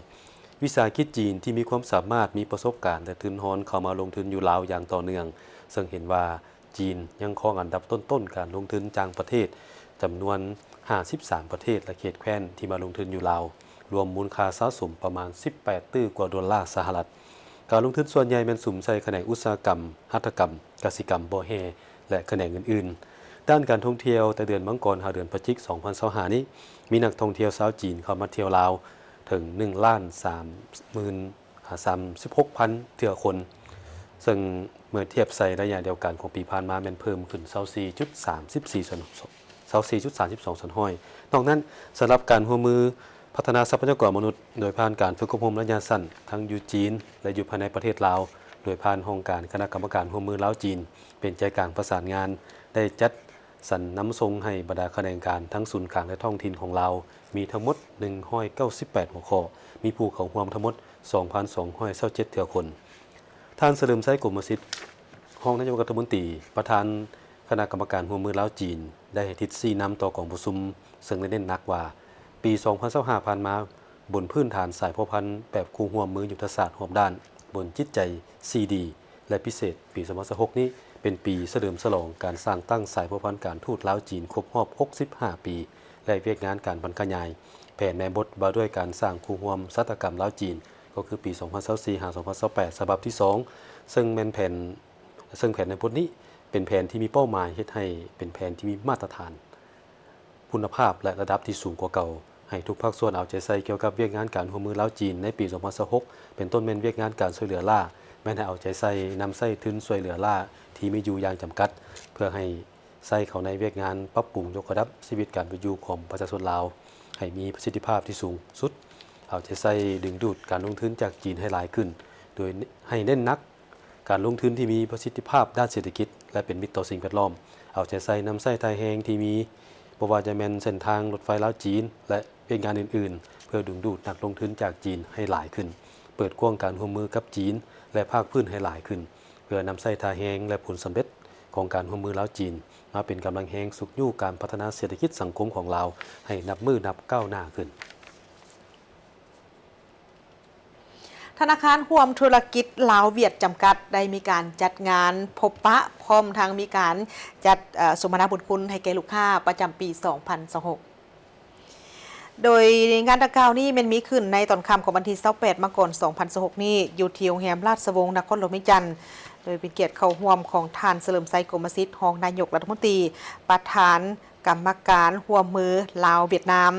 ວິສາຫະກິດຈີນທີ່ມີຄວາມສາມາດ, ມີປະສົບການ ແລະ ທຶນຮອນເຂົ້າມາລົງທຶນຢູ່ລາວຢ່າງຕໍ່ເນື່ອງ, ເຊິ່ງເຫັນວ່າ ຈີນຍັງຄອງອັນດັບຕົ້ນໆການລົງທຶນຕ່າງປະເທດ, ຈຳນວນຫ້າສິບສາມປະເທດ ແລະ ເຂດແຄວ້ນທີ່ມາລົງທຶນຢູ່ລາວ, ລວມມູນຄ່າສະສົມປະມານສິບແປດຕື້ກວ່າໂດລາສະຫະລັດ. ການລົງທຶນສ່ວນໃຫຍ່ແມ່ນສຸມໃສ່ຂະແໜງອຸດສາຫະກຳ, ຫັດຖະກຳ, ກະສິກຳ, ບໍ່ແຮ່ ແລະ ຂະແໜງອື່ນໆ. ດ້ານການທ່ອງທ່ຽວ, ແຕ່ເດືອນມັງກອນຫາເດືອນພະຈິກ ສອງພັນຊາວຫ້ານີ້, ມີນັກທ່ອງທ່ຽວຊາວຈີນເຂົ້າມາທ່ຽວລາວເຖິງໜຶ່ງລ້ານສາມໝື່ນ ອາ ສາມສິບຫົກພັນເທື່ອຄົນ, ເຊິ່ງເມື່ອທຽບໃສ່ໄລຍະດຽວກັນຂອງປີຜ່ານມາແມ່ນເພີ່ມຂຶ້ນຊາວສີ່ຈຸດສາມສິບສີ່ສ່ວນ ຊາວສີ່ຈຸດສາມສິບສອງສ່ວນຮ້ອຍ. ນອກນັ້ນ, ສຳລັບການຮ່ວມມືພັດທະນາຊັບພະຍາກອນມະນຸດ ໂດຍຜ່ານການຝຶກອົບຮົມໄລຍະສັ້ນ ທັງຢູ່ຈີນ ແລະ ຢູ່ພາຍໃນປະເທດລາວ, ໂດຍຜ່ານຫ້ອງການຄະນະກຳມະການຮ່ວມມືລາວ-ຈີນ ເປັນໃຈກາງປະສານງານ, ໄດ້ຈັດ ສັນນຳສົ່ງໃຫ້ບັນດາຂະແໜງການທັງສູນກາງ ແລະ ທ້ອງຖິ່ນຂອງລາວ ມີທັງໝົດໜຶ່ງຮ້ອຍເກົ້າສິບແປດຫົວຂໍ້, ມີຜູ້ເຂົ້າຮ່ວມທັງໝົດສອງພັນສອງຮ້ອຍຊາວເຈັດເທື່ອຄົນ. ທ່ານ ສະເຫຼີມໄຊ ກົມມະສິດ ຮອງນາຍົກລັດຖະມົນຕີ, ປະທານ ຄະນະກຳມະການຮ່ວມມືລາວ-ຈີນ ໄດ້ໃຫ້ທິດຊີ້ນຳຕໍ່ກອງປະຊຸມ ເຊິ່ງໄດ້ເນັ້ນໜັກວ່າ ປີສອງພັນຊາວຫ້າຜ່ານມາ, ບົນພື້ນຖານສາຍພົວພັນແບບຄູ່ຮ່ວມມືຍຸດທະສາດຮອບດ້ານ, ບົນຈິດໃຈສີ່ດີ ແລະ ພິເສດ ປີສອງພັນຊາວຫົກນີ້ ເປັນປີສະເຫຼີມສະຫຼອງການສ້າງຕັ້ງສາຍພົວພັນການທູດລາວ-ຈີນຄົບຮອບຫົກສິບຫ້າປີ ແລະ ວຽກງານການຜັນຂະຫຍາຍແຜນແມ່ບົດວ່າດ້ວຍການສ້າງຄູ່ຮ່ວມຊະຕາກຳລາວ-ຈີນ ກໍຄືປີສອງພັນຊາວສີ່ຫາສອງພັນຊາວແປດ ສະບັບທີສອງ ເຊິ່ງແມ່ນແຜນ ເຊິ່ງແຜນໃນບົດນີ້ເປັນແຜນທີ່ມີເປົ້າໝາຍເຮັດໃຫ້ເປັນແຜນທີ່ມີມາດຕະຖານ ຄຸນນະພາບ ແລະ ລະດັບທີ່ສູງກວ່າເກົ່າ, ໃຫ້ທຸກພາກສ່ວນເອົາໃຈໃສ່ກ່ຽວກັບວຽກງານການຮ່ວມມືລາວ-ຈີນໃນປີສອງພັນຊາວຫົກ ເປັນຕົ້ນແມ່ນວຽກງານການຊ່ວຍເຫຼືອລ້າ, ແມ່ນໃຫ້ເອົາໃຈໃສ່ນຳໃຊ້ທຶນຊ່ວຍເຫຼືອລ້າທີ່ມີຢູ່ຢ່າງຈຳກັດ ເພື່ອໃຫ້ໃຊ້ເຂົ້າໃນວຽກງານປັບປຸງຍົກລະດັບຊີວິດການເປັນຢູ່ຂອງປະຊາຊົນລາວ ໃຫ້ມີປະສິດທິພາບທີ່ສູງສຸດ, ເອົາໃຈໃສ່ດຶງດູດການລົງທຶນຈາກຈີນໃຫ້ຫຼາຍຂຶ້ນ ໂດຍໃຫ້ເນັ້ນໜັກ ການລົງທຶນທີ່ມີປະສິດທິພາບດ້ານເສດຖະກິດ ແລະ ເປັນມິດຕໍ່ສິ່ງແວດລ້ອມ, ເອົາໃຈໃສ່ນຳໃຊ້ທ່າແຮງທີ່ມີ, ບໍ່ວ່າຈະແມ່ນເສັ້ນທາງລົດໄຟລາວ-ຈີນ ແລະ ວຽກງານອື່ນໆ ເພື່ອດຶງດູດນັກລົງທຶນຈາກຈີນໃຫ້ຫຼາຍຂຶ້ນ, ເປີດກວ້າງການຮ່ວມມືກັບຈີນ ແລະ ພາກພື້ນໃຫ້ຫຼາຍຂຶ້ນ, ເພື່ອນຳໃຊ້ທ່າແຮງ ແລະ ຜົນສຳເລັດຂອງການຮ່ວມມືລາວ-ຈີນ ມາເປັນກຳລັງແຮງຊຸກຍູ້ການພັດທະນາເສດຖະກິດສັງຄົມຂອງລາວໃຫ້ນັບມື້ນັບກ້າວໜ້າຂຶ້ນ. ທະນາຄານຮ່ວມທຸລະກິດລາວ-ຫວຽດ ຈຳກັດ ໄດ້ມີການຈັດງານພົບປະ ພ້ອມທັງມີການຈັດ ເອີ ສົມມະນາບຸນຄຸນໃຫ້ແກ່ລູກຄ້າປະຈຳປີສອງພັນຊາວຫົກ ໂດຍງານດັ່ງກ່າວນີ້ແມ່ນມີຂຶ້ນໃນຕອນຄ່ຳຂອງວັນທີຊາວແປດ ມັງກອນ ສອງພັນຊາວຫົກນີ້ ຢູ່ທີ່ໂຮງແຮມລາຊະວົງ ນະຄອນຫຼວງວຽງຈັນ ໂດຍເປັນກຽດເຂົ້າຮ່ວມຂອງທ່ານ ສະເຫຼີມໄຊ ກົມມະສິດ ຮອງນາຍົກລັດຖະມົນຕີ ປະທານ ກຳມະການຮ່ວມມືລາວ-ຫວຽດນາມ,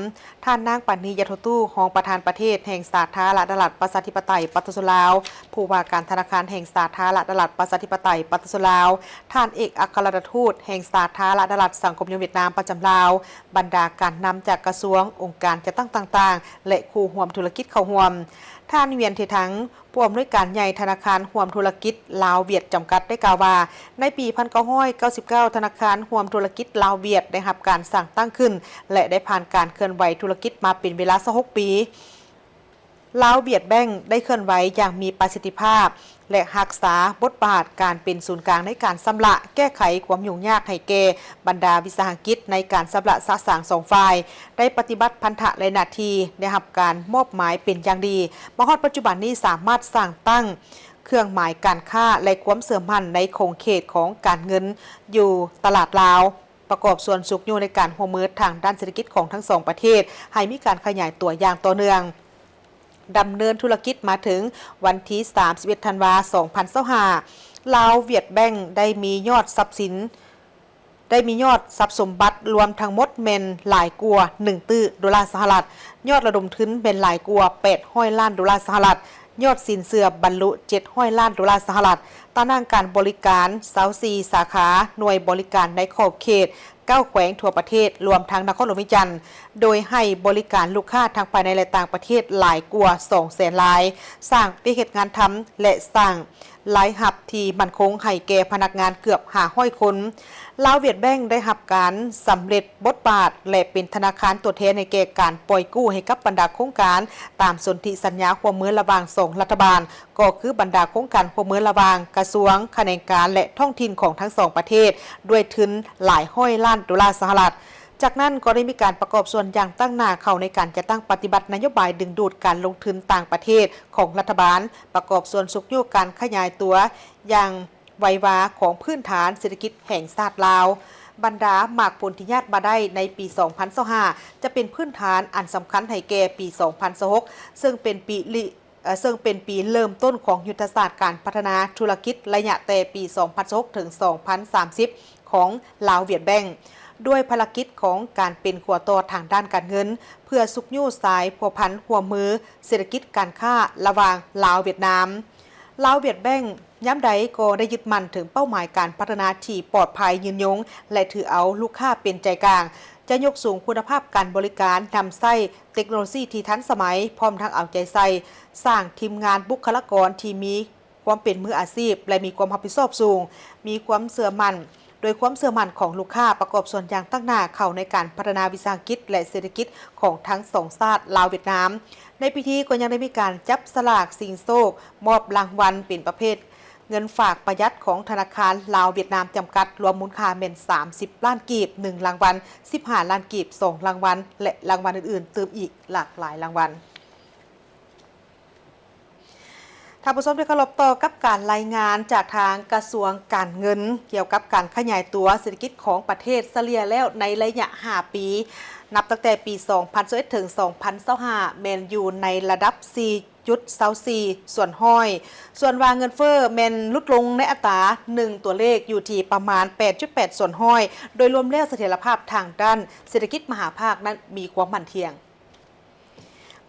ທ່ານນາງ ປານີ ຢາໂທຕູ້ ຮອງປະທານປະເທດແຫ່ງສາທາລະນະລັດ ປະຊາທິປະໄຕ ປະຊາຊົນລາວ, ຜູ້ວ່າການທະນາຄານແຫ່ງສາທາລະນະລັດ ປະຊາທິປະໄຕ ປະຊາຊົນລາວ, ທ່ານເອກອັກຄະລັດຖະທູດແຫ່ງສາທາລະນະລັດສັງຄົມນິຍົມຫວຽດນາມປະຈຳລາວ, ບັນດາການນຳຈາກກະຊວງ, ອົງການຈັດຕັ້ງຕ່າງໆ ແລະ ຄູ່ຮ່ວມທຸລະກິດເຂົ້າຮ່ວມ. ທ່ານ ຫວຽນ ເທທັງ ຜູ້ອຳນວຍການໃຫຍ່ທະນາຄານຮ່ວມທຸລະກິດລາວ-ຫວຽດ ຈຳກັດ ໄດ້ກ່າວວ່າ ໃນປີພັນເກົ້າຮ້ອຍເກົ້າສິບເກົ້າ ທະນາຄານຮ່ວມທຸລະກິດລາວ-ຫວຽດ ໄດ້ຮັບການສ້າງຕັ້ງຂຶ້ນ ແລະ ໄດ້ຜ່ານການເຄື່ອນໄຫວທຸລະກິດມາເປັນເວລາຊາວຫົກປີ. ລາວ-ຫວຽດແບັງ ໄດ້ເຄື່ອນໄຫວຢ່າງມີປະສິດທິພາບ ແລະ ຮັກສາບົດບາດການເປັນສູນກາງໃນການຊຳລະແກ້ໄຂຄວາມຫຍຸ້ງຍາກໃຫ້ແກ່ບັນດາວິສາຫະກິດໃນການຊຳລະສະສາງສອງຝ່າຍ, ໄດ້ປະຕິບັດພັນທະ ແລະ ໜ້າທີ່ໄດ້ຮັບການມອບໝາຍເປັນຢ່າງດີ. ມາຮອດປັດຈຸບັນນີ້ສາມາດສ້າງຕັ້ງເຄື່ອງໝາຍການຄ້າ ແລະ ຄວາມເຊື່ອໝັ້ນໃນຂົງເຂດຂອງການເງິນຢູ່ຕະຫຼາດລາວ, ປະກອບສ່ວນຊຸກຍູ້ໃນການຮ່ວມມືທາງດ້ານເສດຖະກິດຂອງທັງສອງປະເທດ ໃຫ້ມີການຂະຫຍາຍຕົວຢ່າງຕໍ່ເນື່ອງ. ດຳເນີນທຸລະກິດມາເຖິງວັນທີສາມສິບເອັດ ທັນວາ ສອງພັນຊາວຫ້າ ລາວ-ຫວຽດແບັງ ໄດ້ມີຍອດຊັບສິນ ໄດ້ມີຍອດຊັບສົມບັດລວມທັງໝົດແມ່ນຫຼາຍກວ່າໜຶ່ງຕື້ໂດລາສະຫະລັດ, ຍອດລະດົມທຶນແມ່ນຫຼາຍກວ່າແປດຮ້ອຍລ້ານໂດລາສະຫະລັດ, ຍອດສິນເຊື່ອບັນລຸເຈັດຮ້ອຍລ້ານໂດລາສະຫະລັດ, ຕາໜ່າງການບໍລິການຊາວສີ່ສາຂາ, ໜ່ວຍບໍລິການໃນຂອບເຂດເກົ້າແຂວງທົ່ວປະເທດ ລວມທັງນະຄອນຫຼວງວຽງຈັນ, ໂດຍໃຫ້ບໍລິການລູກຄ້າທັງພາຍໃນ ແລະ ຕ່າງປະເທດຫຼາຍກວ່າສອງແສນລາຍ, ສ້າງວຽກເຮັດງານທຳ ແລະ ສ້າງ ລາຍຮັບທີ່ໝັ້ນຄົງໃຫ້ແກ່ພະນັກງານເກືອບຫ້າຮ້ອຍຄົນ. ລາວ-ຫວຽດແບັງ ໄດ້ຮັບການສຳເລັດບົດບາດ ແລະ ເປັນທະນາຄານຕົວແທນໃຫ້ແກ່ການປ່ອຍກູ້ໃຫ້ກັບບັນດາໂຄງການຕາມສົນທິສັນຍາຮ່ວມມືລະຫວ່າງສອງລັດຖະບານ, ກໍຄືບັນດາໂຄງການຮ່ວມມືລະຫວ່າງກະຊວງ, ຂະແໜງການ ແລະ ທ້ອງຖິ່ນຂອງທັງສອງປະເທດ ດ້ວຍທຶນຫຼາຍຮ້ອຍລ້ານໂດລາສະຫະລັດ. ຈາກນັ້ນກໍໄດ້ມີການປະກອບສ່ວນຢ່າງຕັ້ງໜ້າເຂົ້າໃນການຈັດຕັ້ງປະຕິບັດນະໂຍບາຍດຶງດູດການລົງທຶນຕ່າງປະເທດຂອງລັດຖະບານ, ປະກອບສ່ວນຊຸກຍູ້ການຂະຫຍາຍຕົວຢ່າງໄວວາຂອງພື້ນຖານເສດຖະກິດແຫ່ງຊາດລາວ. ບັນດາໝາກຜົນທີ່ຍາດມາໄດ້ໃນປີສອງພັນຊາວຫ້າ ຈະເປັນພື້ນຖານອັນສຳຄັນໃຫ້ແກ່ປີສອງພັນຊາວຫົກ ເຊິ່ງເປັນປີລິ ເຊິ່ງເປັນປີເລີ່ມຕົ້ນຂອງຍຸດທະສາດການພັດທະນາທຸລະກິດໄລຍະແຕ່ປີສອງພັນຊາວຫົກ ເຖິງ ສອງພັນສາມສິບ ຂອງລາວ-ຫວຽດແບັງ ດ້ວຍພາລະກິດຂອງການເປັນຂົວຕໍ່ທາງດ້ານການເງິນ ເພື່ອຊຸກຍູ້ສາຍພົວພັນຮ່ວມມືເສດຖະກິດການຄ້າລະຫວ່າງລາວ-ຫວຽດນາມ. ລາວ-ຫວຽດແບັງ ຍາມໃດກໍໄດ້ຍຶດໝັ້ນເຖິງເປົ້າໝາຍການພັດທະນາທີ່ປອດໄພ, ຍືນຍົງ ແລະ ຖືເອົາລູກຄ້າເປັນໃຈກາງ, ຈະຍົກສູງຄຸນນະພາບການບໍລິການ, ນຳໃຊ້ເຕັກໂນໂລຊີທີ່ທັນສະໄໝ, ພ້ອມທັງເອົາໃຈໃສ່ສ້າງທີມງານບຸກຄະລາກອນທີ່ມີຄວາມເປັນມືອາຊີບ ແລະ ມີຄວາມຮັບຜິດຊອບສູງ, ມີຄວາມເຊື່ອໝັ້ນ, ໂດຍຄວາມເຊື່ອໝັ້ນຂອງລູກຄ້າປະກອບສ່ວນຢ່າງຕັ້ງໜ້າເຂົ້າໃນການພັດທະນາວິສາຫະກິດ ແລະ ເສດຖະກິດຂອງທັງສອງຊາດລາວ-ຫວຽດນາມ. ໃນພິທີກໍຍັງໄດ້ມີການຈັບສະຫຼາກຊິງໂຊກ, ມອບລາງວັນເປັນປະເພດ ເງິນຝາກປະຢັດຂອງທະນາຄານລາວຫວຽດນາມຈຳກັດ ລວມມູນຄ່າແມ່ນສາມສິບລ້ານກີບ ໜຶ່ງລາງວັນ, ສິບຫ້າລ້ານກີບ ສອງລາງວັນ ແລະ ລາງວັນອື່ນໆຕື່ມອີກຫຼາກຫຼາຍລາງວັນ. ທ່ານຜູ້ຊົມທີ່ເຄົາລົບ, ຕໍ່ກັບການລາຍງານຈາກທາງກະຊວງການເງິນ ກ່ຽວກັບການຂະຫຍາຍຕົວເສດຖະກິດຂອງປະເທດສະເລ່ຍແລ້ວໃນໄລຍະຫ້າປີ ນັບຕັ້ງແຕ່ປີສອງພັນຊາວເອັດ ເຖິງ ສອງພັນຊາວຫ້າ ແມ່ນຢູ່ໃນລະດັບ ສີ່ຈຸດຊາວສີ່ສ່ວນຮ້ອຍ, ສ່ວນວ່າເງິນເຟີ້ແມ່ນຫຼຸດລົງໃນອັດຕາໜຶ່ງຕົວເລກຢູ່ທີ່ປະມານ ແປດຈຸດແປດສ່ວນຮ້ອຍ, ໂດຍລວມແລ້ວສະຖຽນລະພາບທາງດ້ານເສດຖະກິດມະຫາພາກນັ້ນມີຄວາມໝັ້ນທ່ຽງ.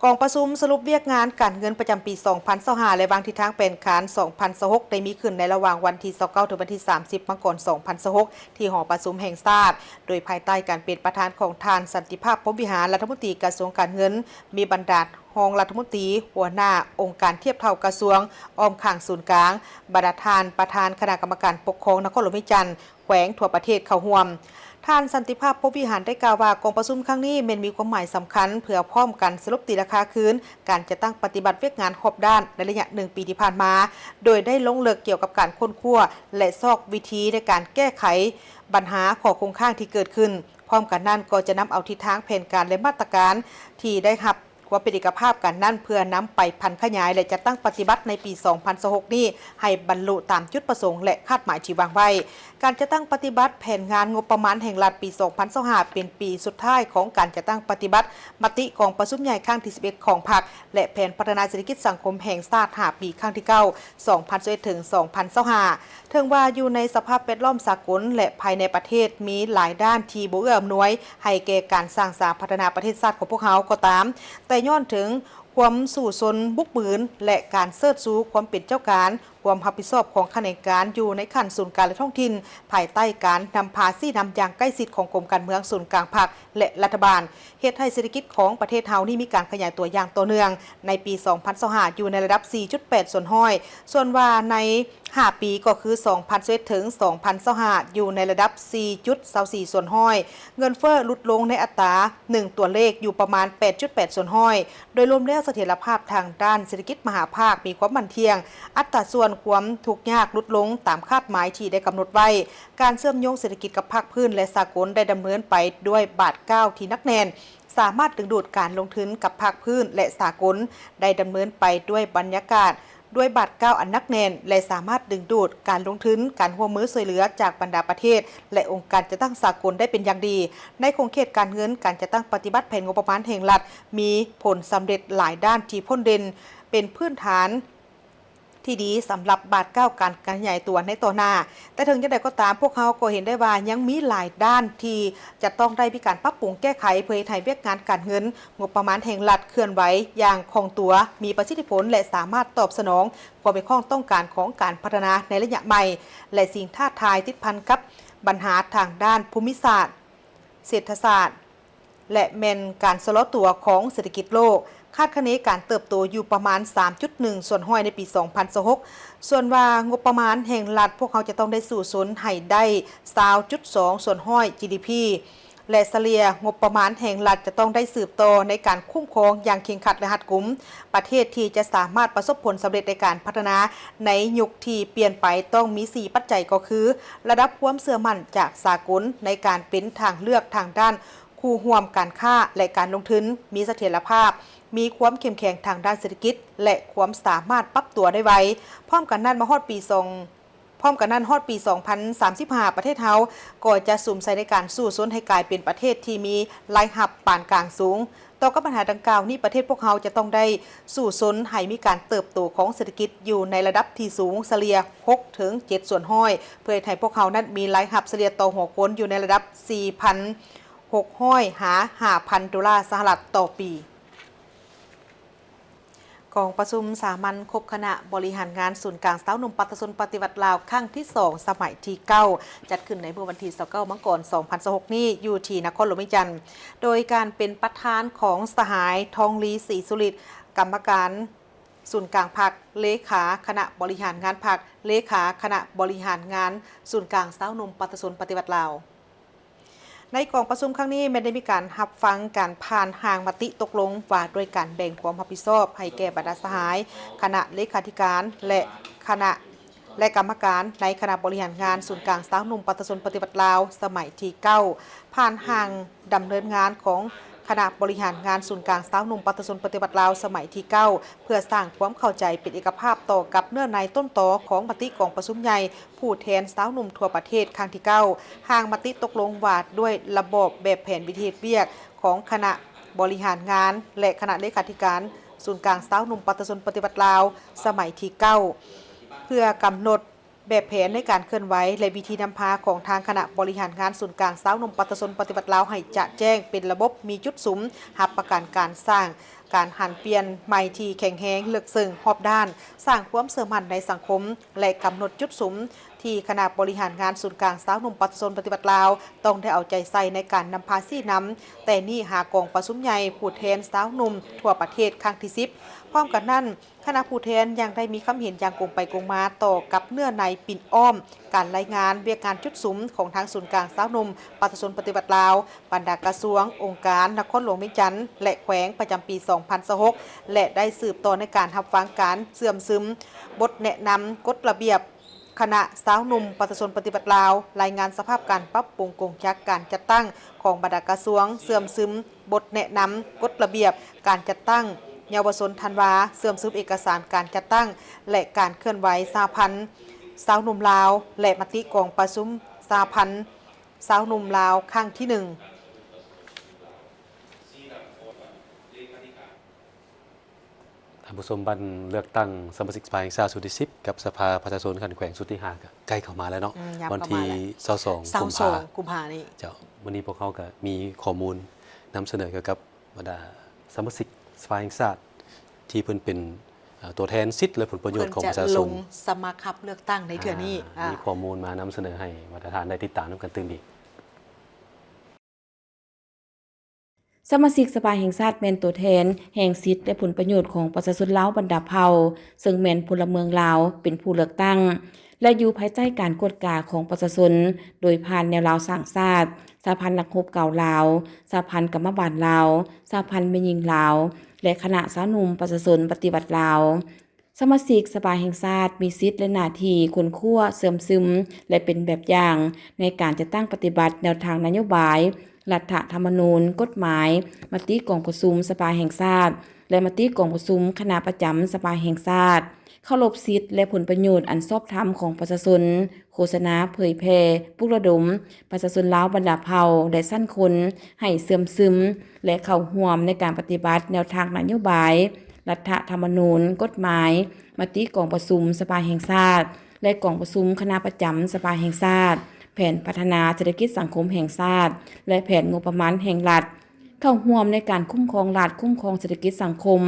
ກອງປະຊຸມສະຫຼຸບວຽກງານການເງິນປະຈຳປີສອງພັນຊາວຫ້າ ແລະ ວາງທິດທາງແຜນການສອງພັນຊາວຫົກ ໄດ້ມີຂຶ້ນໃນລະຫວ່າງວັນທີຊາວເກົ້າ ເຖິງວັນທີສາມສິບ ມັງກອນ ສອງພັນຊາວຫົກ ທີ່ຫໍປະຊຸມແຫ່ງຊາດ ໂດຍພາຍໃຕ້ການເປັນປະທານຂອງທ່ານ ສັນຕິພາບ ພົມວິຫານ ລັດຖະມົນຕີກະຊວງການເງິນ, ມີບັນດາຮອງລັດຖະມົນຕີ, ຫົວໜ້າອົງການທຽບເທົ່າກະຊວງ, ອ້ອມຂ້າງສູນກາງ, ບັນດາທ່ານປະທານຄະນະກຳມະການປົກຄອງນະຄອນຫຼວງວຽງຈັນ, ແຂວງທົ່ວປະເທດເຂົ້າຮ່ວມ. ທ່ານ ສັນຕິພາບ ພົມວິຫານ ໄດ້ກ່າວວ່າ ກອງປະຊຸມຄັ້ງນີ້ແມ່ນມີຄວາມໝາຍສຳຄັນ ເພື່ອພ້ອມກັນສະຫຼຸບຕີລາຄາຄືນການຈັດຕັ້ງປະຕິບັດວຽກງານຮອບດ້ານໃນໄລຍະໜຶ່ງປີທີ່ຜ່ານມາ, ໂດຍໄດ້ລົງເລິກກ່ຽວກັບການຄົ້ນຄວ້າ ແລະ ຊອກວິທີໃນການແກ້ໄຂບັນຫາຂໍ້ຄົງຄ້າງທີ່ເກີດຂຶ້ນ. ພ້ອມກັນນັ້ນກໍຈະນຳເອົາທິດທາງແຜນການ ແລະ ມາດຕະການທີ່ໄດ້ຮັບ ຄວາມເປັນເອກະພາບກັນນັ້ນ ເພື່ອນຳໄປຜັນຂະຫຍາຍ ແລະ ຈັດຕັ້ງປະຕິບັດໃນປີສອງພັນຊາວຫົກນີ້ ໃຫ້ບັນລຸຕາມຈຸດປະສົງ ແລະ ຄາດໝາຍທີ່ວາງໄວ້. ການຈັດຕັ້ງປະຕິບັດແຜນງານງົບປະມານແຫ່ງລັດປີສອງພັນຊາວຫ້າ ເປັນປີສຸດທ້າຍຂອງການຈັດຕັ້ງປະຕິບັດມະຕິກອງປະຊຸມໃຫຍ່ຄັ້ງທີສິບເອັດຂອງພັກ ແລະ ແຜນພັດທະນາເສດຖະກິດສັງຄົມແຫ່ງຊາດຫ້າປີ ຄັ້ງທີເກົ້າ ສອງພັນຊາວເອັດ ເຖິງ ສອງພັນຊາວຫ້າ. ເຖິງວ່າຢູ່ໃນສະພາບແວດລ້ອມສາກົນ ແລະ ພາຍໃນປະເທດມີຫຼາຍດ້ານທີ່ບໍ່ເອື້ອອຳນວຍໃຫ້ແກ່ການສ້າງສາພັດທະນາປະເທດຊາດຂອງພວກເຮົາກໍຕາມ, ແຕ່ຍ້ອນເຖິງຄວາມສູ້ຊົນບຸກບືນ ແລະ ການເຊີດຊູຄວາມເປັນເຈົ້າການ, ຄວາມຮັບຜິດຊອບຂອງຂະແໜງການຢູ່ໃນຂັ້ນສູນກາງ ແລະ ທ້ອງຖິ່ນ, ພາຍໃຕ້ການນຳພາຊີ້ນຳຢ່າງໃກ້ຊິດຂອງກົມການເມືອງສູນກາງພັກ ແລະ ລັດຖະບານ, ເຮັດໃຫ້ເສດຖະກິດຂອງປະເທດເຮົານີ້ມີການຂະຫຍາຍຕົວຢ່າງຕໍ່ເນື່ອງ. ໃນປີສອງພັນຊາວຫ້າ ຢູ່ໃນລະດັບສີ່ຈຸດແປດສ່ວນຮ້ອຍ, ສ່ວນວ່າໃນຫ້າປີ ກໍຄື ສອງພັນຊາວເອັດ ເຖິງ ສອງພັນຊາວຫ້າ ຢູ່ໃນລະດັບສີ່ຈຸດຊາວສີ່ສ່ວນຮ້ອຍ. ເງິນເຟີ້ຫຼຸດລົງໃນອັດຕາໜຶ່ງຕົວເລກຢູ່ປະມານ ແປດຈຸດແປດສ່ວນຮ້ອຍ. ໂດຍລວມແລ້ວ ສະຖຽນລະພາບທາງດ້ານເສດຖະກິດມະຫາພາກມີຄວາມໝັ້ນທ່ຽງ, ອັດຕາສ່ວນຄວາມທຸກຍາກຫຼຸດລົງຕາມຄາດໝາຍທີ່ໄດ້ກຳນົດໄວ້. ການເຊື່ອມໂຍງເສດຖະກິດກັບພາກພື້ນ ແລະ ສາກົນໄດ້ດຳເນີນໄປດ້ວຍບາດກ້າວທີ່ໜັກແໜ້ນ, ສາມາດດຶງດູດການລົງທຶນກັບພາກພື້ນ ແລະ ສາກົນ ໄດ້ດຳເນີນໄປດ້ວຍບັນຍາກາດ ດ້ວຍບາດກ້າວອັນໜັກແໜ້ນ ແລະ ສາມາດດຶງດູດການລົງທຶນ, ການຮ່ວມມືຊ່ວຍເຫຼືອຈາກບັນດາປະເທດ ແລະ ອົງການຈັດຕັ້ງສາກົນໄດ້ເປັນຢ່າງດີ. ໃນຂົງເຂດການເງິນ, ການຈັດຕັ້ງປະຕິບັດແຜນງົບປະມານແຫ່ງລັດມີຜົນສຳເລັດຫຼາຍດ້ານທີ່ພົ້ນເດັ່ນ, ເປັນພື້ນຖານທີ່ດີສຳລັບບາດກ້າວການຂະຫຍາຍຕົວໃນຕໍ່ໜ້າ. ແຕ່ເຖິງຢ່າງໃດກໍຕາມ, ພວກເຮົາກໍເຫັນໄດ້ວ່າຍັງມີຫຼາຍດ້ານທີ່ຈະຕ້ອງໄດ້ມີການປັບປຸງແກ້ໄຂ ເພື່ອເຮັດໃຫ້ວຽກງານການເງິນ, ງົບປະມານແຫ່ງລັດເຄື່ອນໄຫວຢ່າງຄ່ອງຕົວ, ມີປະສິດທິຜົນ ແລະ ສາມາດຕອບສະໜອງຄວາມຮຽກຮ້ອງຕ້ອງການຂອງການພັດທະນາໃນໄລຍະໃໝ່ ແລະ ສິ່ງທ້າທາຍຕິດພັນກັບບັນຫາທາງດ້ານພູມິສາດ, ເສດຖະສາດ ແລະ ແມ່ນການຊະລໍຕົວຂອງເສດຖະກິດໂລກ, ຄາດຄະເນການເຕີບໂຕຢູ່ປະມານສາມຈຸດໜຶ່ງສ່ວນຮ້ອຍໃນປີສອງພັນຊາວຫົກ. ສ່ວນວ່າງົບປະມານແຫ່ງລັດ, ພວກເຮົາຈະຕ້ອງໄດ້ສູ້ຊົນໃຫ້ໄດ້ຊາວຈຸດສອງສ່ວນຮ້ອຍ ຈີດີພີ ແລະ ສະເລ່ຍງົບປະມານແຫ່ງລັດຈະຕ້ອງໄດ້ສືບຕໍ່ໃນການຄຸ້ມຄອງຢ່າງເຄັ່ງຄັດ ແລະ ຮັດກຸມ. ປະເທດທີ່ຈະສາມາດປະສົບຜົນສຳເລັດໃນການພັດທະນາໃນຍຸກທີ່ປ່ຽນໄປຕ້ອງມີສີ່ປັດໄຈ ກໍຄື ລະດັບຄວາມເຊື່ອໝັ້ນຈາກສາກົນໃນການເປັນທາງເລືອກທາງດ້ານ ຄູ່ຮ່ວມການຄ້າ ແລະ ການລົງທຶນ, ມີສະຖຽນລະພາບ, ມີຄວາມເຂັ້ມແຂງທາງດ້ານເສດຖະກິດ ແລະ ຄວາມສາມາດປັບຕົວໄດ້ໄວ. ພ້ອມກັນນັ້ນ, ມາຮອດປີສອງ ພ້ອມກັນນັ້ນ, ຮອດປີສອງພັນສາມສິບຫ້າ ປະເທດເຮົາກໍຈະສຸມໃສ່ໃນການສູ້ຊົນໃຫ້ກາຍເປັນປະເທດທີ່ມີລາຍຮັບປານກາງສູງ. ຕໍ່ກັບບັນຫາດັ່ງກ່າວນີ້, ປະເທດພວກເຮົາຈະຕ້ອງໄດ້ສູ້ຊົນໃຫ້ມີການເຕີບໂຕຂອງເສດຖະກິດຢູ່ໃນລະດັບທີ່ສູງ, ສະເລ່ຍ ຫົກເຖິງເຈັດສ່ວນຮ້ອຍ ເພື່ອເຮັດໃຫ້ພວກເຮົານັ້ນມີລາຍຮັບສະເລ່ຍຕໍ່ຫົວຄົນຢູ່ໃນລະດັບ ສີ່ພັນ ຫົກຮ້ອຍ ຫາ ຫ້າພັນ ໂດລາສະຫະລັດຕໍ່ປີ. ກອງປະຊຸມສາມັນຄົບຄະນະບໍລິຫານງານສູນກາງຊາວໜຸ່ມປະຊາຊົນປະຕິວັດລາວ ຄັ້ງທີສອງ ສະໄໝທີເກົ້າ ຈັດຂຶ້ນໃນມື້ວັນທີຊາວເກົ້າ ມັງກອນ ສອງພັນຊາວຫົກນີ້ ຢູ່ທີ່ນະຄອນຫຼວງວຽງຈັນ ໂດຍການເປັນປະທານຂອງສະຫາຍ ທອງລີ ສີສຸລິດ ກຳມະການສູນກາງພັກ, ເລຂາຄະນະບໍລິຫານງານພັກ, ເລຂາຄະນະບໍລິຫານງານສູນກາງຊາວໜຸ່ມປະຊາຊົນປະຕິວັດລາວ. ໃນກອງປະຊຸມຄັ້ງນີ້ ແມ່ນໄດ້ມີການຮັບຟັງການຜ່ານຮ່າງມະຕິຕົກລົງວ່າດ້ວຍການແບ່ງຄວາມຮັບຜິດຊອບໃຫ້ແກ່ບັນດາສະຫາຍຄະນະເລຂາທິການ ແລະ ຄະນະ ແລະ ກຳມະການໃນຄະນະບໍລິຫານງານສູນກາງຊາວໜຸ່ມປະຊາຊົນປະຕິວັດລາວ ສະໄໝທີເກົ້າ ຜ່ານຮ່າງດຳເນີນງານຂອງຄະນະບໍລິຫານງານສູນກາງຊາວໜຸ່ມປະຊາຊົນປະຕິວັດລາວ ສະໄໝທີເກົ້າ ເພື່ອສ້າງຄວາມເຂົ້າໃຈເປັນເອກະພາບຕໍ່ກັບເນື້ອໃນຕົ້ນຕໍຂອງມະຕິກອງປະຊຸມໃຫຍ່ຜູ້ແທນຊາວໜຸ່ມທົ່ວປະເທດຄັ້ງທີເກົ້າ, ຮ່າງມະຕິຕົກລົງວ່າດ້ວຍລະບອບແບບແຜນວິທີເຮັດວຽກຂອງຄະນະບໍລິຫານງານ ແລະ ຄະນະເລຂາທິການສູນກາງຊາວໜຸ່ມປະຊາຊົນປະຕິວັດລາວ ສະໄໝທີເກົ້າ ເພື່ອກຳນົດ ແບບແຜນໃນການເຄື່ອນໄຫວ ແລະ ວິທີນຳພາຂອງທາງຄະນະບໍລິຫານງານສູນກາງຊາວໜຸ່ມປະຊາຊົນປະຕິວັດລາວໃຫ້ຈະແຈ້ງເປັນລະບົບ, ມີຈຸດສຸມຮັບປະກັນການສ້າງການຫັນປ່ຽນໃໝ່ທີ່ແຂງແຮງ, ເລິກເຊິ່ງ, ຮອບດ້ານ, ສ້າງຄວາມເຊື່ອໝັ້ນໃນສັງຄົມ ແລະ ກຳນົດຈຸດສຸມທີ່ຄະນະບໍລິຫານງານສູນກາງຊາວໜຸ່ມປະຊາຊົນປະຕິວັດລາວຕ້ອງໄດ້ເອົາໃຈໃສ່ໃນການນຳພາຊີ້ນຳແຕ່ນີ້ຫາກອງປະຊຸມໃຫຍ່ຜູ້ແທນຊາວໜຸ່ມທົ່ວປະເທດຄັ້ງທີສິບ. ພ້ອມກັນນັ້ນ, ຄະນະຜູ້ແທນຍັງໄດ້ມີຄຳເຫັນຢ່າງກົງໄປກົງມາຕໍ່ກັບເນື້ອໃນປິ່ນອ້ອມການລາຍງານວຽກງານຈຸດສຸມຂອງທາງສູນກາງຊາວໜຸ່ມປະຊາຊົນປະຕິວັດລາວ, ບັນດາກະຊວງ, ອົງການ, ນະຄອນຫຼວງວຽງຈັນ ແລະ ແຂວງ ປະຈຳປີສອງພັນຊາວຫົກ ແລະ ໄດ້ສືບຕໍ່ໃນການຮັບຟັງການເຊື່ອມຊຶມບົດແນະນຳ, ກົດລະບຽບ ຄະນະຊາວໜຸ່ມປະຊາຊົນປະຕິວັດລາວ, ລາຍງານສະພາບການປັບປຸງກົງຈັກການຈັດຕັ້ງຂອງບັນດາກະຊວງ, ເຊື່ອມຊຶມບົດແນະນຳ, ກົດລະບຽບການຈັດຕັ້ງເຍົາວະຊົນທັນວາ, ເຊື່ອມຊຶມເອກະສານການຈັດຕັ້ງ ແລະ ການເຄື່ອນໄຫວສະຫະພັນຊາວໜຸ່ມລາວ ແລະ ມະຕິກອງປະຊຸມສະຫະພັນຊາວໜຸ່ມລາວຄັ້ງທີໜຶ່ງ. ທ່ານຜູ້ຊົມ, ວັນເລືອກຕັ້ງສະມາຊິກສະພາແຫ່ງຊາດຊຸດທີສິບ ກັບສະພາປະຊາຊົນຂັ້ນແຂວງຊຸດທີຫ້າ ກໍໃກ້ເຂົ້າມາແລ້ວເນາະ. ອືມ ຍາມ ວັນທີ ເຂົ້າມາແລ້ວ ຊາວສອງ ຊາວສອງ ກຸມພາ ກຸມພານີ້. ເຈົ້າ, ມື້ນີ້ພວກເຮົາກໍມີຂໍ້ມູນນຳສະເໜີກ່ຽວກັບບັນດາສະມາຊິກສະພາແຫ່ງຊາດ ທີ່ເພິ່ນເປັນ ເອີ່ ຕົວແທນສິດ ແລະ ຜົນປະໂຫຍດຂອງປະຊາຊົນ ເພິ່ນຈະລົງສະໝັກຮັບເລືອກຕັ້ງໃນເທື່ອນີ້. ອາ ອາ ມີຂໍ້ມູນມານຳສະເໜີໃຫ້ບັນດາທ່ານໄດ້ຕິດຕາມນຳກັນຕື່ມອີກ. ສະມາຊິກສະພາແຫ່ງຊາດແມ່ນຕົວແທນແຫ່ງສິດ ແລະ ຜົນປະໂຫຍດຂອງປະຊາຊົນລາວບັນດາເຜົ່າ, ເຊິ່ງແມ່ນພົນລະເມືອງລາວເປັນຜູ້ເລືອກຕັ້ງ ແລະ ຢູ່ພາຍໃຕ້ການກວດກາຂອງປະຊາຊົນ ໂດຍຜ່ານແນວລາວສ້າງຊາດ, ສະຫະພັນນັກຮົບເກົ່າລາວ, ສະຫະພັນກຳມະບານລາວ, ສະຫະພັນແມ່ຍິງລາວ ແລະ ຄະນະຊາວໜຸ່ມປະຊາຊົນປະຕິວັດລາວ. ສະມາຊິກສະພາແຫ່ງຊາດມີສິດ ແລະ ໜ້າທີ່ຄົ້ນຄວ້າ, ເຊື່ອມຊຶມ ແລະ ເປັນແບບຢ່າງໃນການຈັດຕັ້ງປະຕິບັດແນວທາງນະໂຍບາຍ, ລັດຖະທຳມະນູນ, ກົດໝາຍ, ມະຕິກອງປະຊຸມສະພາແຫ່ງຊາດ ແລະ ມະຕິກອງປະຊຸມຄະນະປະຈຳສະພາແຫ່ງຊາດ, ເຄົາລົບສິດ ແລະ ຜົນປະໂຫຍດອັນຊອບທຳຂອງປະຊາຊົນ, ໂຄສະນາ, ເຜີຍແຜ່, ປຸກລະດົມປະຊາຊົນລາວບັນດາເຜົ່າ ແລະ ຊັ້ນຄົນ ໃຫ້ເຊື່ອມຊຶມ ແລະ ເຂົ້າຮ່ວມໃນການປະຕິບັດແນວທາງນະໂຍບາຍ, ລັດຖະທຳມະນູນ, ກົດໝາຍ, ມະຕິກອງປະຊຸມສະພາແຫ່ງຊາດ ແລະ ກອງປະຊຸມຄະນະປະຈຳສະພາແຫ່ງຊາດ, ແຜນພັດທະນາເສດຖະກິດສັງຄົມແຫ່ງຊາດ ແລະ ແຜນງົບປະມານແຫ່ງລັດ, ເຂົ້າຮ່ວມໃນການຄຸ້ມຄອງລັດ, ຄຸ້ມຄອງເສດຖະກິດສັງຄົມ,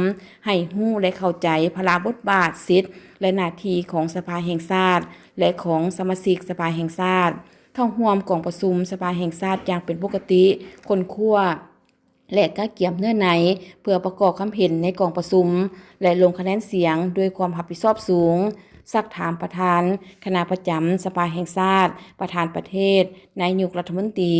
ໃຫ້ຮູ້ ແລະ ເຂົ້າໃຈພາລະບົດບາດ, ສິດ ແລະ ໜ້າທີ່ຂອງສະພາແຫ່ງຊາດ ແລະ ຂອງສະມາຊິກສະພາແຫ່ງຊາດ, ເຂົ້າຮ່ວມກອງປະຊຸມສະພາແຫ່ງຊາດຢ່າງເປັນປົກກະຕິ, ຄົ້ນຄວ້າ ແລະ ກະກຽມເນື້ອໃນເພື່ອປະກອບຄຳເຫັນໃນກອງປະຊຸມ ແລະ ລົງຄະແນນສຽງດ້ວຍຄວາມຮັບຜິດຊອບສູງ, ຊັກຖາມປະທານຄະນະປະຈຳສະພາແຫ່ງຊາດ, ປະທານປະເທດ, ນາຍົກລັດຖະມົນຕີ,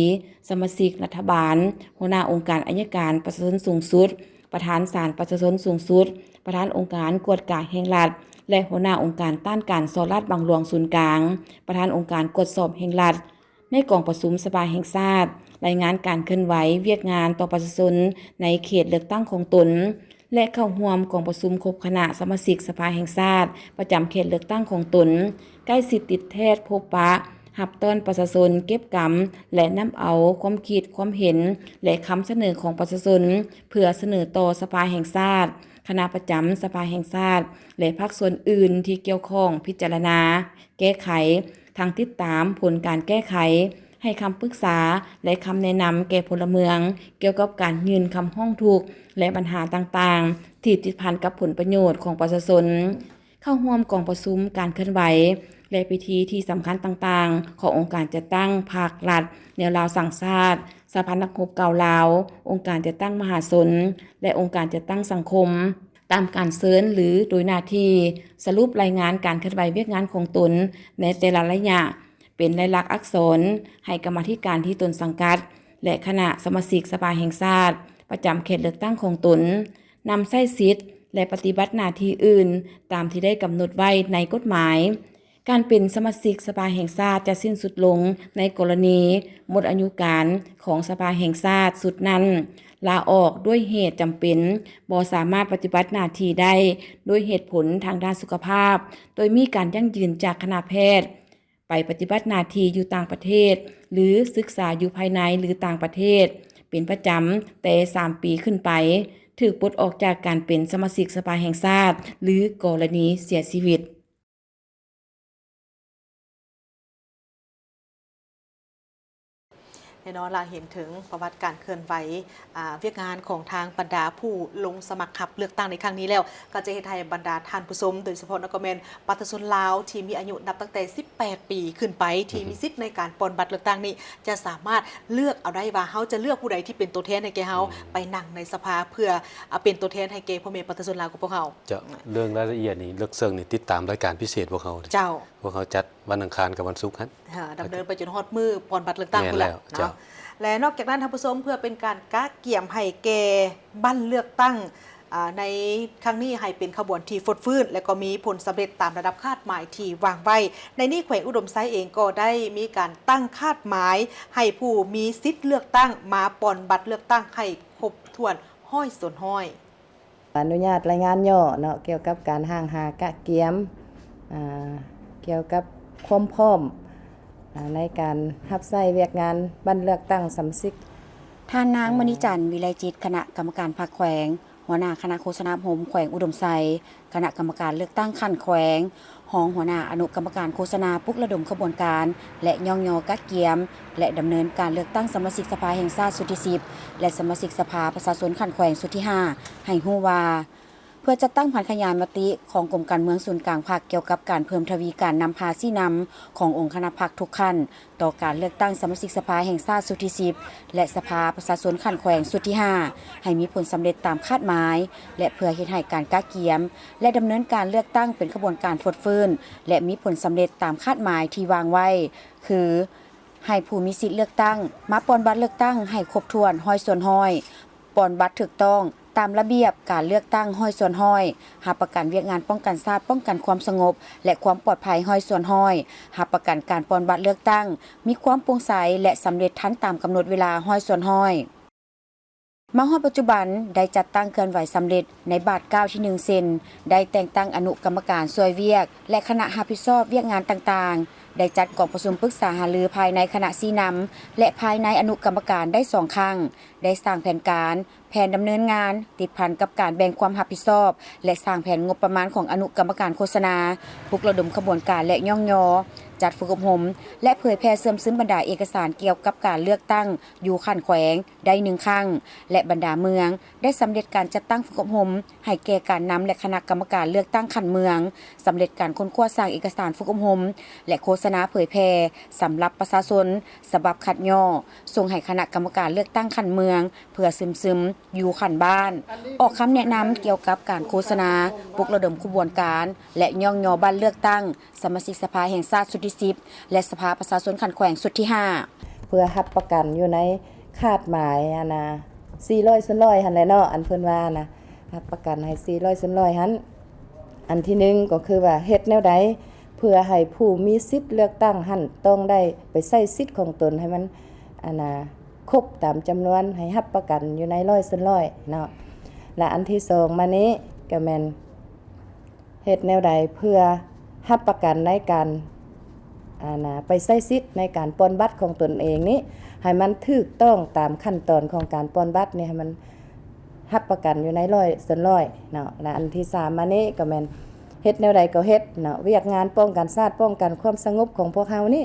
ສະມາຊິກລັດຖະບານ, ຫົວໜ້າອົງການໄອຍະການປະຊາຊົນສູງສຸດ, ປະທານສານປະຊາຊົນສູງສຸດ, ປະທານອົງການກວດກາແຫ່ງລັດ ແລະ ຫົວໜ້າອົງການຕ້ານການສໍ້ລາດບັງຫຼວງສູນກາງ, ປະທານອົງການກວດສອບແຫ່ງລັດ. ໃນກອງປະຊຸມສະພາແຫ່ງຊາດ, ລາຍງານການເຄື່ອນໄຫວວຽກງານຕໍ່ປະຊາຊົນໃນເຂດເລືອກຕັ້ງຂອງຕົນ ແລະ ເຂົ້າຮ່ວມກອງປະຊຸມຄົບຄະນະສະມາຊິກສະພາແຫ່ງຊາດປະຈຳເຂດເລືອກຕັ້ງຂອງຕົນ, ໃກ້ຊິດຕິດແທດພົບປະ, ຮັບຕ້ອນປະຊາຊົນ, ເກັບກຳ ແລະ ນຳເອົາຄວາມຄິດຄວາມເຫັນ ແລະ ຄຳສະເໜີຂອງປະຊາຊົນ ເພື່ອສະເໜີຕໍ່ສະພາແຫ່ງຊາດ, ຄະນະປະຈຳສະພາແຫ່ງຊາດ ແລະ ພາກສ່ວນອື່ນທີ່ກ່ຽວຂ້ອງພິຈາລະນາ, ແກ້ໄຂ, ທັງຕິດຕາມຜົນການແກ້ໄຂ, ໃຫ້ຄຳປຶກສາ ແລະ ຄຳແນະນຳແກ່ພົນລະເມືອງ ກ່ຽວກັບການຍື່ນຄຳຮ້ອງທຸກ ແລະ ບັນຫາຕ່າງໆ ທີ່ຕິດພັນກັບຜົນປະໂຫຍດຂອງປະຊາຊົນ. ເຂົ້າຮ່ວມກອງປະຊຸມການເຄື່ອນໄຫວ ແລະ ພິທີທີ່ສຳຄັນຕ່າງໆ ຂອງອົງການຈັດຕັ້ງພັກລັດແນວລາວສ້າງຊາດ, ສະຫະພັນນັກຮົບເກົ່າລາວ, ອົງການຈັດຕັ້ງມະຫາຊົນ ແລະ ອົງການຈັດຕັ້ງສັງຄົມ. ຕາມການເຊີນ ຫຼື ໂດຍໜ້າທີ່, ສະຫຼຸບລາຍງານການເຄື່ອນໄຫວວຽກງານຂອງຕົນໃນແຕ່ລະໄລຍະ ເປັນລາຍລັກອັກສອນໃຫ້ກຳມາທິການທີ່ຕົນສັງກັດ ແລະ ຄະນະສະມາຊິກສະພາແຫ່ງຊາດປະຈຳເຂດເລືອກຕັ້ງຂອງຕົນ ນຳໃຊ້ສິດ ແລະ ປະຕິບັດໜ້າທີ່ອື່ນຕາມທີ່ໄດ້ກຳນົດໄວ້ໃນກົດໝາຍ. ການເປັນສະມາຊິກສະພາແຫ່ງຊາດຈະສິ້ນສຸດລົງໃນກໍລະນີໝົດອາຍຸການຂອງສະພາແຫ່ງຊາດຊຸດນັ້ນ ລາອອກດ້ວຍເຫດຈຳເປັນ, ບໍ່ສາມາດປະຕິບັດໜ້າທີ່ໄດ້ດ້ວຍເຫດຜົນທາງດ້ານສຸຂະພາບ ໂດຍມີການຢັ້ງຢືນຈາກຄະນະແພດ ໄປປະຕິບັດໜ້າທີ່ຢູ່ຕ່າງປະເທດ ຫຼື ສຶກສາຢູ່ພາຍໃນ ຫຼື ຕ່າງປະເທດ ເປັນປະຈຳແຕ່ສາມປີຂຶ້ນໄປ, ຖືກປົດອອກຈາກການເປັນສະມາຊິກສະພາແຫ່ງຊາດ ຫຼື ກໍລະນີເສຍຊີວິດ. ແນ່ນອນລະ ເຫັນເຖິງປະຫວັດການເຄື່ອນໄຫວ ອາ ວຽກງານຂອງທາງບັນດາຜູ້ລົງສະໝັກຮັບເລືອກຕັ້ງໃນຄັ້ງນີ້ແລ້ວ ກໍຈະເຮັດໃຫ້ບັນດາທ່ານຜູ້ຊົມ ໂດຍສະເພາະນັ້ນກໍແມ່ນປະຊາຊົນລາວທີ່ມີອາຍຸນັບຕັ້ງແຕ່ສິບແປດປີຂຶ້ນໄປ ທີ່ມີສິດໃນການປ່ອນບັດເລືອກຕັ້ງນີ້ ຈະສາມາດເລືອກເອົາໄດ້ວ່າ ເຮົາຈະເລືອກຜູ້ໃດທີ່ເປັນຕົວແທນໃຫ້ແກ່ເຮົາ ອືມ ໄປນັ່ງໃນສະພາ ເພື່ອ ອາ ເປັນຕົວແທນໃຫ້ແກ່ພໍ່ແມ່ປະຊາຊົນລາວຂອງພວກເຮົາ. ເຈົ້າ ເລື່ອງລາຍລະອຽດນີ້ ເລິກເຊິ່ງນີ້ ຕິດຕາມລາຍການພິເສດພວກເຮົາ ເຈົ້າ ພວກເຮົາຈັດວັນອັງຄານກັບວັນສຸກຫັ້ນ ເອີ ດຳເນີນໄປຈົນຮອດມື້ປ່ອນບັດເລືອກຕັ້ງພຸ້ນແຫຼະເນາະ. ແລະ ນອກຈາກນັ້ນ ທ່ານຜູ້ຊົມ ເພື່ອເປັນການກະກຽມໃຫ້ແກ່ບັ້ນເລືອກຕັ້ງ ອາ ໃນຄັ້ງນີ້ໃຫ້ເປັນຂະບວນທີ່ຟົດຟື້ນ ແລະ ກໍມີຜົນສຳເລັດຕາມລະດັບຄາດໝາຍທີ່ວາງໄວ້. ໃນນີ້ແຂວງອຸດົມໄຊເອງກໍໄດ້ມີການຕັ້ງຄາດໝາຍໃຫ້ຜູ້ມີສິດເລືອກຕັ້ງມາປ່ອນບັດເລືອກຕັ້ງໃຫ້ຄົບຖ້ວນຮ້ອຍສ່ວນຮ້ອຍ. ອະນຸຍາດລາຍງານຫຍໍ້ເນາະ ກ່ຽວກັບການຮ່າງຫາກະກຽມ ອາ ກ່ຽວກັບຄວາມພ້ອມ ອາ ໃນການຮັບໃຊ້ວຽກງານບັ້ນເລືອກຕັ້ງສະມາຊິກ. ທ່ານນາງ ມະນີຈັນ ວິໄລຈິດ ຄະນະກຳມະການພັກແຂວງ, ຫົວໜ້າຄະນະໂຄສະນາອົບຮົມແຂວງອຸດົມໄຊ, ຄະນະກຳມະການເລືອກຕັ້ງຂັ້ນແຂວງ, ຮອງຫົວໜ້າອະນຸກຳມະການໂຄສະນາ ປຸກລະດົມຂະບວນການ ແລະ ຍ້ອງຍໍກະກຽມ ແລະ ດຳເນີນການເລືອກຕັ້ງສະມາຊິກສະພາແຫ່ງຊາດຊຸດທີສິບ ແລະ ສະມາຊິກສະພາປະຊາຊົນຂັ້ນແຂວງຊຸດທີຫ້າ ໃຫ້ຮູ້ວ່າ ເພື່ອຈັດຕັ້ງຜັນຂະຫຍາຍມະຕິຂອງກົມການເມືອງສູນກາງພັກ ກ່ຽວກັບການເພີ່ມທະວີການນຳພາຊີ້ນຳຂອງອົງຄະນະພັກທຸກຂັ້ນ ຕໍ່ການເລືອກຕັ້ງສະມາຊິກສະພາແຫ່ງຊາດຊຸດທີສິບ ແລະ ສະພາປະຊາຊົນຂັ້ນແຂວງຊຸດທີຫ້າ ໃຫ້ມີຜົນສຳເລັດຕາມຄາດໝາຍ ແລະ ເພື່ອເຮັດໃຫ້ການກະກຽມ ແລະ ດຳເນີນການເລືອກຕັ້ງເປັນຂະບວນການຟົດຟື້ນ ແລະ ມີຜົນສຳເລັດຕາມຄາດໝາຍທີ່ວາງໄວ້ ຄື ໃຫ້ຜູ້ມີສິດເລືອກຕັ້ງມາປ່ອນບັດເລືອກຕັ້ງໃຫ້ຄົບຖ້ວນຮ້ອຍສ່ວນຮ້ອຍ, ປ່ອນບັດຖືກຕ້ອງຕາມລະບຽບການເລືອກຕັ້ງຮ້ອຍສ່ວນຮ້ອຍ, ຮັບປະກັນວຽກງານປ້ອງກັນຊາດ, ປ້ອງກັນຄວາມສະຫງົບ ແລະ ຄວາມປອດໄພຮ້ອຍສ່ວນຮ້ອຍ, ຮັບປະກັນການປ່ອນບັດເລືອກຕັ້ງມີຄວາມໂປ່ງໃສ ແລະ ສຳເລັດທັນຕາມກຳນົດເວລາຮ້ອຍສ່ວນຮ້ອຍ. ມາຮອດປັດຈຸບັນ ໄດ້ຈັດຕັ້ງເຄື່ອນໄຫວສຳເລັດໃນບາດກ້າວທີໜຶ່ງເຊັ່ນ ໄດ້ແຕ່ງຕັ້ງອະນຸກຳມະການຊ່ວຍວຽກ ແລະ ຄະນະຮັບຜິດຊອບວຽກງານຕ່າງໆ, ໄດ້ຈັດກອງປະຊຸມປຶກສາຫາລືພາຍໃນຄະນະຊີ້ນຳ ແລະ ພາຍໃນອະນຸກຳມະການໄດ້ສອງຄັ້ງ, ໄດ້ສ້າງແຜນການ, ແຜນດຳເນີນງານ ຕິດພັນກັບການແບ່ງຄວາມຮັບຜິດຊອບ ແລະ ສ້າງແຜນງົບປະມານຂອງອະນຸກຳມະການໂຄສະນາ, ປຸກລະດົມຂະບວນການ ແລະ ຍ້ອງຍໍ, ຈັດຝຶກອົບຮົມ ແລະ ເຜີຍແຜ່ເຊື່ອມຊຶມບັນດາເອກະສານກ່ຽວກັບການເລືອກຕັ້ງ ຢູ່ຂັ້ນແຂວງໄດ້ໜຶ່ງຄັ້ງ ແລະ ບັນດາເມືອງໄດ້ສຳເລັດການຈັດຕັ້ງຝຶກອົບຮົມໃຫ້ແກ່ການນຳ ແລະ ຄະນະກຳມະການເລືອກຕັ້ງຂັ້ນເມືອງ, ສຳເລັດການຄົ້ນຄວ້າສ້າງເອກະສານຝຶກອົບຮົມ ແລະ ໂຄສະນາເຜີຍແຜ່ສຳລັບປະຊາຊົນ ສະບັບຄັດຍໍ ສົ່ງໃຫ້ຄະນະກຳມະການເລືອກຕັ້ງຂັ້ນເມືອງ ເພື່ອຊຶມຊຶມຢູ່ຂັ້ນບ້ານ, ອອກຄຳແນະນຳກ່ຽວກັບການໂຄສະນາ, ປຸກລະດົມຂະບວນການ ແລະ ຍ້ອງຍໍບັ້ນເລືອກຕັ້ງ ສະມາຊິກສະພາແຫ່ງຊາດຊຸດທີສິບ ແລະ ສະພາປະຊາຊົນຂັ້ນແຂວງຊຸດທີຫ້າ ເພື່ອຮັບປະກັນຢູ່ໃນຄາດໝາຍ ອັນນ່າ ສີ່ຮ້ອຍສ່ວນຮ້ອຍຫັ້ນແຫຼະເນາະ ອັນເພິ່ນວ່ານະ ຮັບປະກັນໃຫ້ສີ່ຮ້ອຍສ່ວນຮ້ອຍຫັ້ນ ອັນທີໜຶ່ງກໍຄືວ່າເຮັດແນວໃດເພື່ອໃຫ້ຜູ້ມີສິດເລືອກຕັ້ງຫັ້ນຕ້ອງໄດ້ໄປໃຊ້ສິດຂອງຕົນໃຫ້ມັນ ອັນນ່າ ຄົບຕາມຈຳນວນ ໃຫ້ຮັບປະກັນຢູ່ໃນຮ້ອຍສ່ວນຮ້ອຍເນາະ ແລະ ອັນທີສອງມານີ້ກໍແມ່ນ ເຮັດແນວໃດເພື່ອຮັບປະກັນໃນການ ອັນນ່າ ໄປໃຊ້ສິດໃນການປ່ອນບັດຂອງຕົນເອງນີ້ ໃຫ້ມັນຖືກຕ້ອງຕາມຂັ້ນຕອນຂອງການປ່ອນບັດນີ້ ໃຫ້ມັນຮັບປະກັນຢູ່ໃນຮ້ອຍສ່ວນຮ້ອຍເນາະ ແລະ ອັນທີສາມມານີ້ກໍແມ່ນເຮັດແນວໃດກໍເຮັດເນາະ ວຽກງານປ້ອງກັນຊາດ ປ້ອງກັນຄວາມສະຫງົບຂອງພວກເຮົານີ້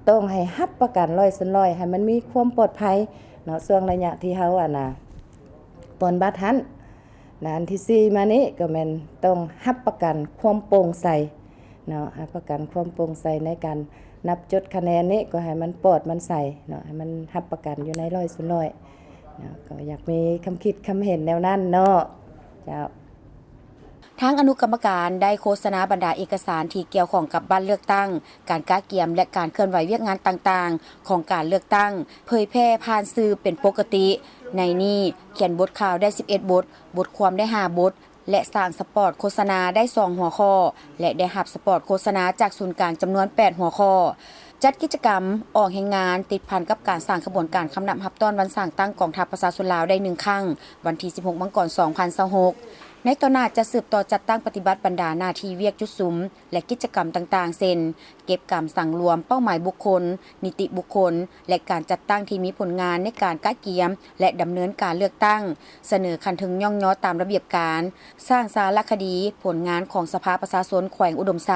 ຕ້ອງໃຫ້ຮັບປະກັນຮ້ອຍສ່ວນຮ້ອຍ ໃຫ້ມັນມີຄວາມປອດໄພເນາະ ຊ່ວງໄລຍະທີ່ເຮົາ ອັນນ່າ ປ່ອນບັດຫັ້ນ ແລະ ອັນທີສີ່ມານີ້ກໍແມ່ນຕ້ອງຮັບປະກັນຄວາມໂປ່ງໃສເນາະ ຮັບປະກັນຄວາມໂປ່ງໃສໃນການນັບຈົດຄະແນນນີ້ ກໍໃຫ້ມັນປອດມັນໃສເນາະ ໃຫ້ມັນຮັບປະກັນຢູ່ໃນຮ້ອຍສ່ວນຮ້ອຍເນາະ ກໍຢາກມີຄຳຄິດຄຳເຫັນແນວນັ້ນເນາະ ເຈົ້າ. ທາງອະນຸກຳມະການໄດ້ໂຄສະນາບັນດາເອກະສານທີ່ກ່ຽວຂ້ອງກັບບັດເລືອກຕັ້ງ, ການກະກຽມ ແລະ ການເຄື່ອນໄຫວວຽກງານຕ່າງໆຂອງການເລືອກຕັ້ງ, ເຜີຍແຜ່ຜ່ານສື່ເປັນປົກກະຕິ. ໃນນີ້ຂຽນບົດຂ່າວໄດ້ສິບເອັດບົດ, ບົດຄວາມໄດ້ຫ້າບົດ, ແລະ ສ້າງສະປອດໂຄສະນາໄດ້ສອງຫົວຂໍ້ ແລະ ໄດ້ຮັບສະປອດໂຄສະນາຈາກສູນກາງຈຳນວນແປດຫົວຂໍ້. ຈັດກິດຈະກຳອອກແຮງງານຕິດພັນກັບການສ້າງຂະບວນການຄຳນັບຮັບຕ້ອນວັນສ້າງຕັ້ງກອງທັບປະຊາຊົນລາວໄດ້ໜຶ່ງຄັ້ງ, ວັນທີສິບຫົກ ມັງກອນ ສອງພັນຊາວຫົກ. ໃນຕໍ່ໜ້າຈະສືບຕໍ່ຈັດຕັ້ງປະຕິບັດບັນດາໜ້າທີ່ວຽກຈຸດສຸມ ແລະ ກິດຈະກຳຕ່າງໆ ເຊັ່ນ ເກັບກຳສັງລວມເປົ້າໝາຍບຸກຄົນ, ນິຕິບຸກຄົນ ແລະ ການຈັດຕັ້ງທີ່ມີຜົນງານໃນການກະກຽມ ແລະ ດຳເນີນການເລືອກຕັ້ງ, ສະເໜີຂັ້ນເທິງຍ້ອງຍໍຕາມລະບຽບການ, ສ້າງສາລະຄະດີຜົນງານຂອງສະພາປະຊາຊົນແຂວງອຸດົມໄຊ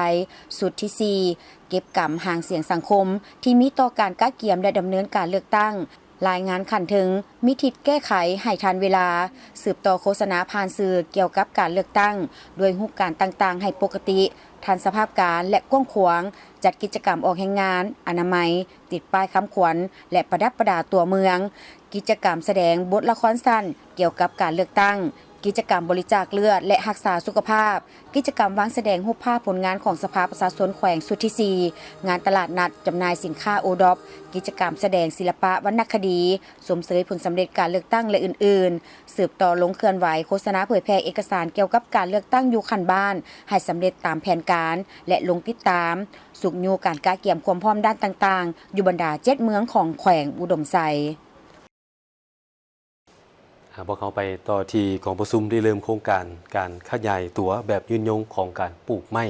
ຊຸດທີສີ່, ເກັບກຳຫາງສຽງສັງຄົມທີ່ມີຕໍ່ການກະກຽມ ແລະ ດຳເນີນການເລືອກຕັ້ງ, ລາຍງານຂັ້ນເທິງມີທິດແກ້ໄຂໃຫ້ທັນເວລາ, ສືບຕໍ່ໂຄສະນາຜ່ານສື່ກ່ຽວກັບການເລືອກຕັ້ງ ດ້ວຍຮູບການຕ່າງໆໃຫ້ປົກກະຕິ, ທັນສະພາບການ ແລະ ກວ້າງຂວາງ, ຈັດກິດຈະກຳອອກແຮງງານ, ອະນາໄມ, ຕິດປ້າຍຄຳຂວັນ ແລະ ປະດັບປະດາຕົວເມືອງ, ກິດຈະກຳສະແດງບົດລະຄອນສັ້ນກ່ຽວກັບການເລືອກຕັ້ງ, ກິດຈະກຳບໍລິຈາກເລືອດ ແລະ ຮັກສາສຸຂະພາບ, ກິດຈະກຳວາງສະແດງຮູບພາບຜົນງານຂອງສະພາປະຊາຊົນແຂວງຊຸດທີສີ່, ງານຕະຫຼາດນັດຈຳໜ່າຍສິນຄ້າໂອດອບ, ກິດຈະກຳສະແດງສິລະປະວັນນະຄະດີ, ຊົມເຊີຍຜົນສຳເລັດການເລືອກຕັ້ງ ແລະ ອື່ນໆ, ສືບຕໍ່ລົງເຄື່ອນໄຫວໂຄສະນາເຜີຍແຜ່ເອກະສານກ່ຽວກັບການເລືອກຕັ້ງຢູ່ຂັ້ນບ້ານໃຫ້ສຳເລັດຕາມແຜນການ ແລະ ລົງຕິດຕາມ, ຊຸກຍູ້ການກະກຽມຄວາມພ້ອມດ້ານຕ່າງໆ ຢູ່ບັນດາເຈັດເມືອງຂອງແຂວງອຸດົມໄຊ. ຫາກພວກເຮົາໄປຕໍ່ທີ່ກອງປະຊຸມລິເລີ່ມໂຄງການການຂະຫຍາຍຕົວແບບຍືນຍົງຂອງການປູກໄມ້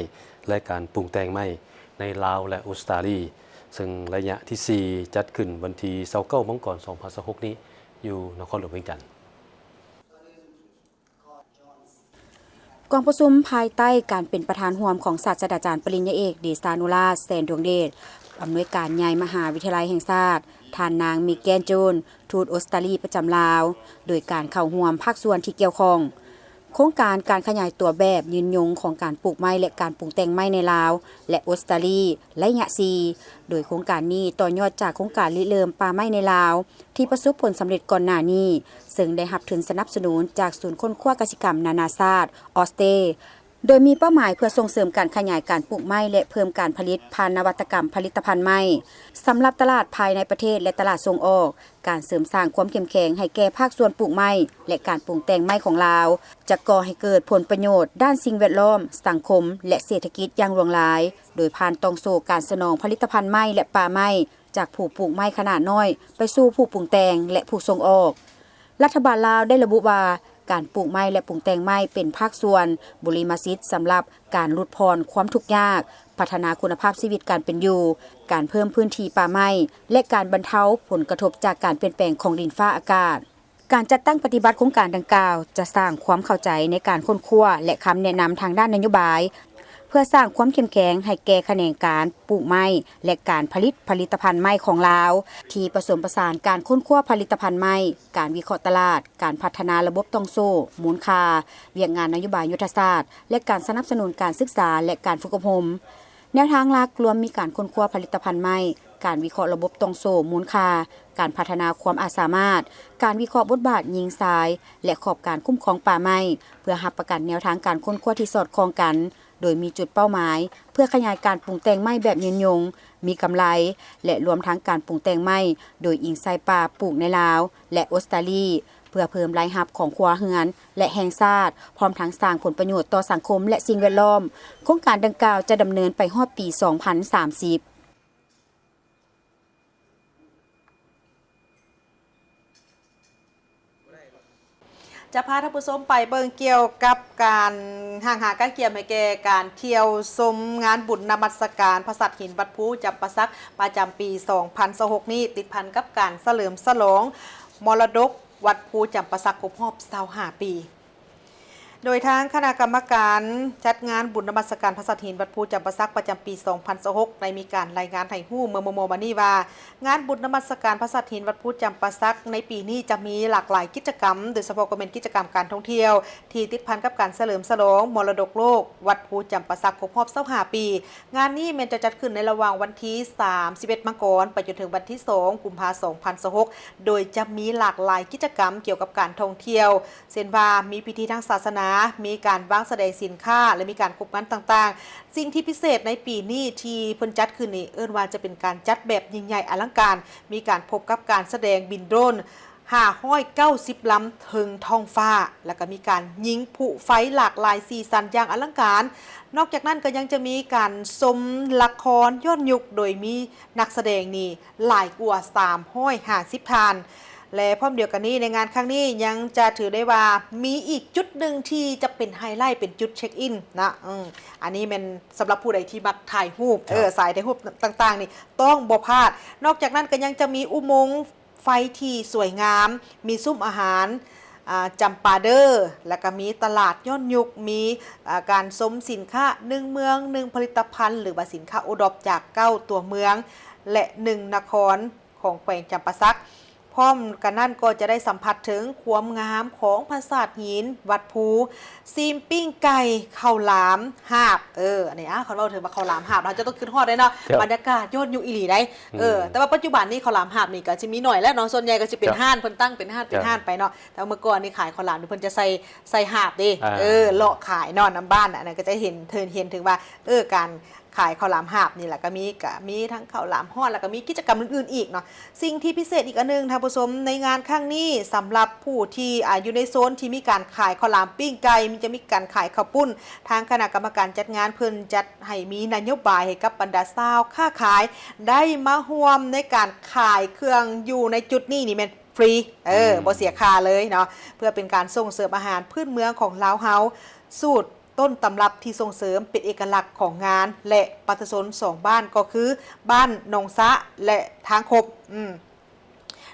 ແລະ ການປຸງແຕ່ງໄມ້ໃນລາວ ແລະ ອົດສະຕາລີ, ເຊິ່ງໄລຍະທີສີ່ ຈັດຂຶ້ນວັນທີຊາວເກົ້າ ມັງກອນ ສອງພັນຊາວຫົກນີ້ ຢູ່ນະຄອນຫຼວງວຽງຈັນ. ກອງປະຊຸມພາຍໃຕ້ການເປັນປະທານຮ່ວມຂອງສາດສະດາຈານປະລິນຍາເອກ ເດຊານຸລາດ ແສນດວງເດດ, ອຳນວຍການໃຫຍ່ມະຫາວິທະຍາໄລແຫ່ງຊາດ, ທ່ານນາງ ມີແກນ ໂຈນ, ທູດອົດສະຕາລີປະຈຳລາວ, ໂດຍການເຂົ້າຮ່ວມພາກສ່ວນທີ່ກ່ຽວຂ້ອງ. ໂຄງການການຂະຫຍາຍຕົວແບບຍືນຍົງຂອງການປູກໄມ້ ແລະ ການປຸງແຕ່ງໄມ້ໃນລາວ ແລະ ອົດສະຕາລີ ໄລຍະສີ່, ໂດຍໂຄງການນີ້ຕໍ່ຍອດຈາກໂຄງການລິເລີ່ມປ່າໄມ້ໃນລາວ ທີ່ປະສົບຜົນສຳເລັດກ່ອນໜ້ານີ້, ເຊິ່ງໄດ້ຮັບທຶນສະໜັບສະໜູນຈາກສູນຄົ້ນຄວ້າກະສິກຳນານາຊາດ ອອສເຕ ໂດຍມີເປົ້າໝາຍເພື່ອສົ່ງເສີມການຂະຫຍາຍການປູກໄມ້ ແລະ ເພີ່ມການຜະລິດຜ່ານນະວັດຕະກຳຜະລິດຕະພັນໄມ້ ສຳລັບຕະຫຼາດພາຍໃນປະເທດ ແລະ ຕະຫຼາດສົ່ງອອກ. ການເສີມສ້າງຄວາມເຂັ້ມແຂງໃຫ້ແກ່ພາກສ່ວນປູກໄມ້ ແລະ ການປຸງແຕ່ງໄມ້ຂອງລາວ ຈະກໍ່ໃຫ້ເກີດຜົນປະໂຫຍດດ້ານສິ່ງແວດລ້ອມ, ສັງຄົມ ແລະ ເສດຖະກິດຢ່າງຫຼວງຫຼາຍ, ໂດຍຜ່ານຕ່ອງໂສ້ການສະໜອງຜະລິດຕະພັນໄມ້ ແລະ ປ່າໄມ້ ຈາກຜູ້ປູກໄມ້ຂະໜາດນ້ອຍໄປສູ່ຜູ້ປຸງແຕ່ງ ແລະ ຜູ້ສົ່ງອອກ. ລັດຖະບານລາວໄດ້ລະບຸວ່າ ການປູກໄມ້ ແລະ ປຸງແຕ່ງໄມ້ເປັນພາກສ່ວນບຸລິມະສິດສຳລັບການຫຼຸດຜ່ອນຄວາມທຸກຍາກ, ພັດທະນາຄຸນນະພາບຊີວິດການເປັນຢູ່, ການເພີ່ມພື້ນທີ່ປ່າໄມ້ ແລະ ການບັນເທົາຜົນກະທົບຈາກການປ່ຽນແປງຂອງດິນຟ້າອາກາດ. ການຈັດຕັ້ງປະຕິບັດໂຄງການດັ່ງກ່າວ ຈະສ້າງຄວາມເຂົ້າໃຈໃນການຄົ້ນຄວ້າ ແລະ ຄຳແນະນຳທາງດ້ານນະໂຍບາຍ ເພື່ອສ້າງຄວາມເຂັ້ມແຂງໃຫ້ແກ່ຂະແໜງການປູກໄມ້ ແລະ ການຜະລິດຜະລິດຕະພັນໄມ້ຂອງລາວ ທີ່ປະສົມປະສານການຄົ້ນຄວ້າຜະລິດຕະພັນໄມ້, ການວິເຄາະຕະຫຼາດ, ການພັດທະນາລະບົບຕ່ອງໂສ້ມູນຄ່າ, ວຽກງານນະໂຍບາຍຍຸດທະສາດ ແລະ ການສະໜັບສະໜູນການສຶກສາ ແລະ ການຝຶກອົບຮົມ. ແນວທາງຫຼັກລວມມີການຄົ້ນຄວ້າຜະລິດຕະພັນໄມ້, ການວິເຄາະລະບົບຕ່ອງໂສ້ມູນຄ່າ, ການພັດທະນາຄວາມອາດສາມາດ, ການວິເຄາະບົດບາດຍິງຊາຍ ແລະ ຂອບການຄຸ້ມຄອງປ່າໄມ້ ເພື່ອຮັບປະກັນແນວທາງການຄົ້ນຄວ້າທີ່ສອດຄ່ອງກັນ, ໂດຍມີຈຸດເປົ້າໝາຍເພື່ອຂະຫຍາຍການປຸງແຕ່ງໄມ້ແບບຍືນຍົງ, ມີກຳໄລ ແລະ ລວມທັງການປຸງແຕ່ງໄມ້ໂດຍອີງໃສ່ປ່າປູກໃນລາວ ແລະ ອົດສະຕາລີ ເພື່ອເພີ່ມລາຍຮັບຂອງຄົວເຮືອນ ແລະ ແຫ່ງຊາດ, ພ້ອມທັງສ້າງຜົນປະໂຫຍດຕໍ່ສັງຄົມ ແລະ ສິ່ງແວດລ້ອມ. ໂຄງການດັ່ງກ່າວຈະດຳເນີນໄປຮອດປີສອງພັນສາມສິບ. ຈະພາທ່ານຜູ້ຊົມໄປເບິ່ງກ່ຽວກັບການຮ່າງຫາກະກຽມໃຫ້ແກ່ການທ່ຽວຊົມງານບຸນນະມັດສະການພະສັດຫີນວັດພູຈຳປາສັກ ປະຈຳປີສອງພັນຊາວຫົກນີ້ ຕິດພັນກັບການສະເຫຼີມສະຫຼອງມໍລະດົກ ວັດພູຈຳປາສັກຄົບຮອບຊາວຫ້າປີ. ໂດຍທາງຄະນະກຳມະການຈັດງານບຸນນະມັດສະການພະສັດຫີນວັດພູຈຳປາສັກປະຈຳປີສອງພັນຊາວຫົກ ໄດ້ມີການລາຍງານໃຫ້ຮູ້ເມື່ອມໍ່ໆມານີ້ວ່າ ງານບຸນນະມັດສະການພະສັດຫີນວັດພູຈຳປາສັກໃນປີນີ້ຈະມີຫຼາກຫຼາຍກິດຈະກຳ, ໂດຍສະເພາະກໍແມ່ນກິດຈະກຳການທ່ອງທ່ຽວທີ່ຕິດພັນກັບການສະເຫຼີມສະຫຼອງມໍລະດົກໂລກ ວັດພູຈຳປາສັກຄົບຮອບຊາວຫ້າປີ. ງານນີ້ແມ່ນຈະຈັດຂຶ້ນໃນລະຫວ່າງວັນທີສາມສິບເອັດ ມັງກອນ ໄປຈົນເຖິງວັນທີສອງ ກຸມພາ ສອງພັນຊາວຫົກ ໂດຍຈະມີຫຼາກຫຼາຍກິດຈະກຳກ່ຽວກັບການທ່ອງທ່ຽວ ເຊັ່ນວ່າ ມີພິທີທາງສາສະໜາ, ມີການວາງສະແດງສິນຄ້າ ແລະ ມີການຄົບງານຕ່າງໆ. ສິ່ງທີ່ພິເສດໃນປີນີ້ທີ່ເພິ່ນຈັດຂຶ້ນນີ້ ເອີ້ນວ່າຈະເປັນການຈັດແບບຍິ່ງໃຫຍ່ອະລັງການ, ມີການພົບກັບການສະແດງບິນໂດຣນ, ຫ້າຮ້ອຍເກົ້າສິບລຳເທິງທ້ອງຟ້າ ແລ້ວກໍມີການຍິງຜຸໄຟຫຼາກຫຼາຍສີສັນຢ່າງອະລັງການ. ນອກຈາກນັ້ນກໍຍັງຈະມີການຊົມລະຄອນຍ້ອນຍຸກ ໂດຍມີນັກສະແດງນີ້ຫຼາຍກວ່າສາມຮ້ອຍຫ້າສິບທ່ານ ແລະ ພ້ອມດຽວກັນນີ້ ໃນງານຄັ້ງນີ້ຍັງຈະຖືໄດ້ວ່າມີອີກຈຸດໜຶ່ງທີ່ຈະເປັນໄຮໄລ ເປັນຈຸດເຊັກອິນນະ ເອີ ອັນນີ້ແມ່ນສຳລັບຜູ້ໃດທີ່ມັກຖ່າຍຮູບ ເອີ ສາຍຖ່າຍຮູບຕ່າງໆນີ້ຕ້ອງບໍ່ພາດ. ນອກຈາກນັ້ນກໍຍັງຈະມີອຸໂມງ ໄຟທີ່ສວຍງາມ, ມີຊຸມອາຫານ ອ່າ ຈຳປາເດີ ແລ້ວກໍມີຕະຫຼາດຍ້ອນຍຸກ, ມີ ອ່າ ການຊົມສິນຄ້າໜຶ່ງເມືອງໜຶ່ງຜະລິດຕະພັນ ຫຼືວ່າສິນຄ້າໂອດອບຈາກເກົ້າຕົວເມືອງ ແລະ ໜຶ່ງນະຄອນຂອງແຂວງຈຳປາສັກ. ພ້ອມກັນນັ້ນກໍຈະໄດ້ສຳຜັດເຖິງຄວາມງາມຂອງຜາສາດຫີນວັດພູ, ຊີມປີ້ງໄກ່, ເຂົ້າຫຼາມຫາບ ເອີ ອັນນີ້ ອ່າ ຄັນເວົ້າເຖິງວ່າເຂົ້າຫຼາມຫາບ ເຮົາຈະຕ້ອງຄິດຮອດເດ້ເນາະ ເຈົ້າ ບັນຍາກາດຍ້ອນຍຸກອີ່ຫຼີໃດ໋ ອືມ ເອີ ແຕ່ວ່າປັດຈຸບັນນີ້ເຂົ້າຫຼາມຫາບນີ້ກໍຊິມີໜ້ອຍແລ້ວເນາະ ສ່ວນໃຫຍ່ກໍຊິເປັນ ເຈົ້າ ຮ້ານເພິ່ນຕັ້ງເປັນຮ້ານເປັນ ເຈົ້າ ຮ້ານໄປເນາະ ແຕ່ວ່າເມື່ອກ່ອນນີ້ຂາຍເຂົ້າຫຼາມນີ້ເພິ່ນຈະໃສ່ ໃສ່ຫາບເດ້ ອ່າ ເອີ ເລາະຂາຍເນາະນຳບ້ານນະ ອັນນັ້ນກໍຈະເຫັນ ເຫັນ ເຫັນເຖິງວ່າ ເອີ ການຂາຍເຂົ້າຫຼາມຫາບນີ້ແຫຼະ ກໍມີ ກໍມີທັງເຂົ້າຫຼາມຮ້ອນ ແລ້ວກໍມີກິດຈະກຳອື່ນໆອີກເນາະ. ສິ່ງທີ່ພິເສດອີກອັນໜຶ່ງທ່ານຜູ້ຊົມ ໃນງານຄັ້ງນີ້ ສຳລັບຜູ້ທີ່ ອາ ຢູ່ໃນໂຊນທີ່ມີການຂາຍເຂົ້າຫຼາມປີ້ງໄກ່ ມີ ຈະມີການຂາຍເຂົ້າປຸ້ນ ທາງຄະນະກຳມະການຈັດງານເພິ່ນຈັດໃຫ້ມີນະໂຍບາຍໃຫ້ກັບບັນດາຊາວຄ້າຂາຍ ໄດ້ມາຮ່ວມໃນການຂາຍເຄື່ອງຢູ່ໃນຈຸດນີ້ນີ້ແມ່ນຟຣີ ເອີ ອືມ ບໍ່ເສຍຄ່າເລີຍເນາະ ເພື່ອເປັນການສົ່ງເສີມອາຫານພື້ນເມືອງຂອງລາວເຮົາ ສູດ ຕົ້ນຕຳລັບທີ່ສົ່ງເສີມເປັນເອກະລັກຂອງງານ ແລະ ປະຊາຊົນສອງບ້ານ ກໍຄືບ້ານໜອງສະ ແລະ ທາງຄົບ ອືມ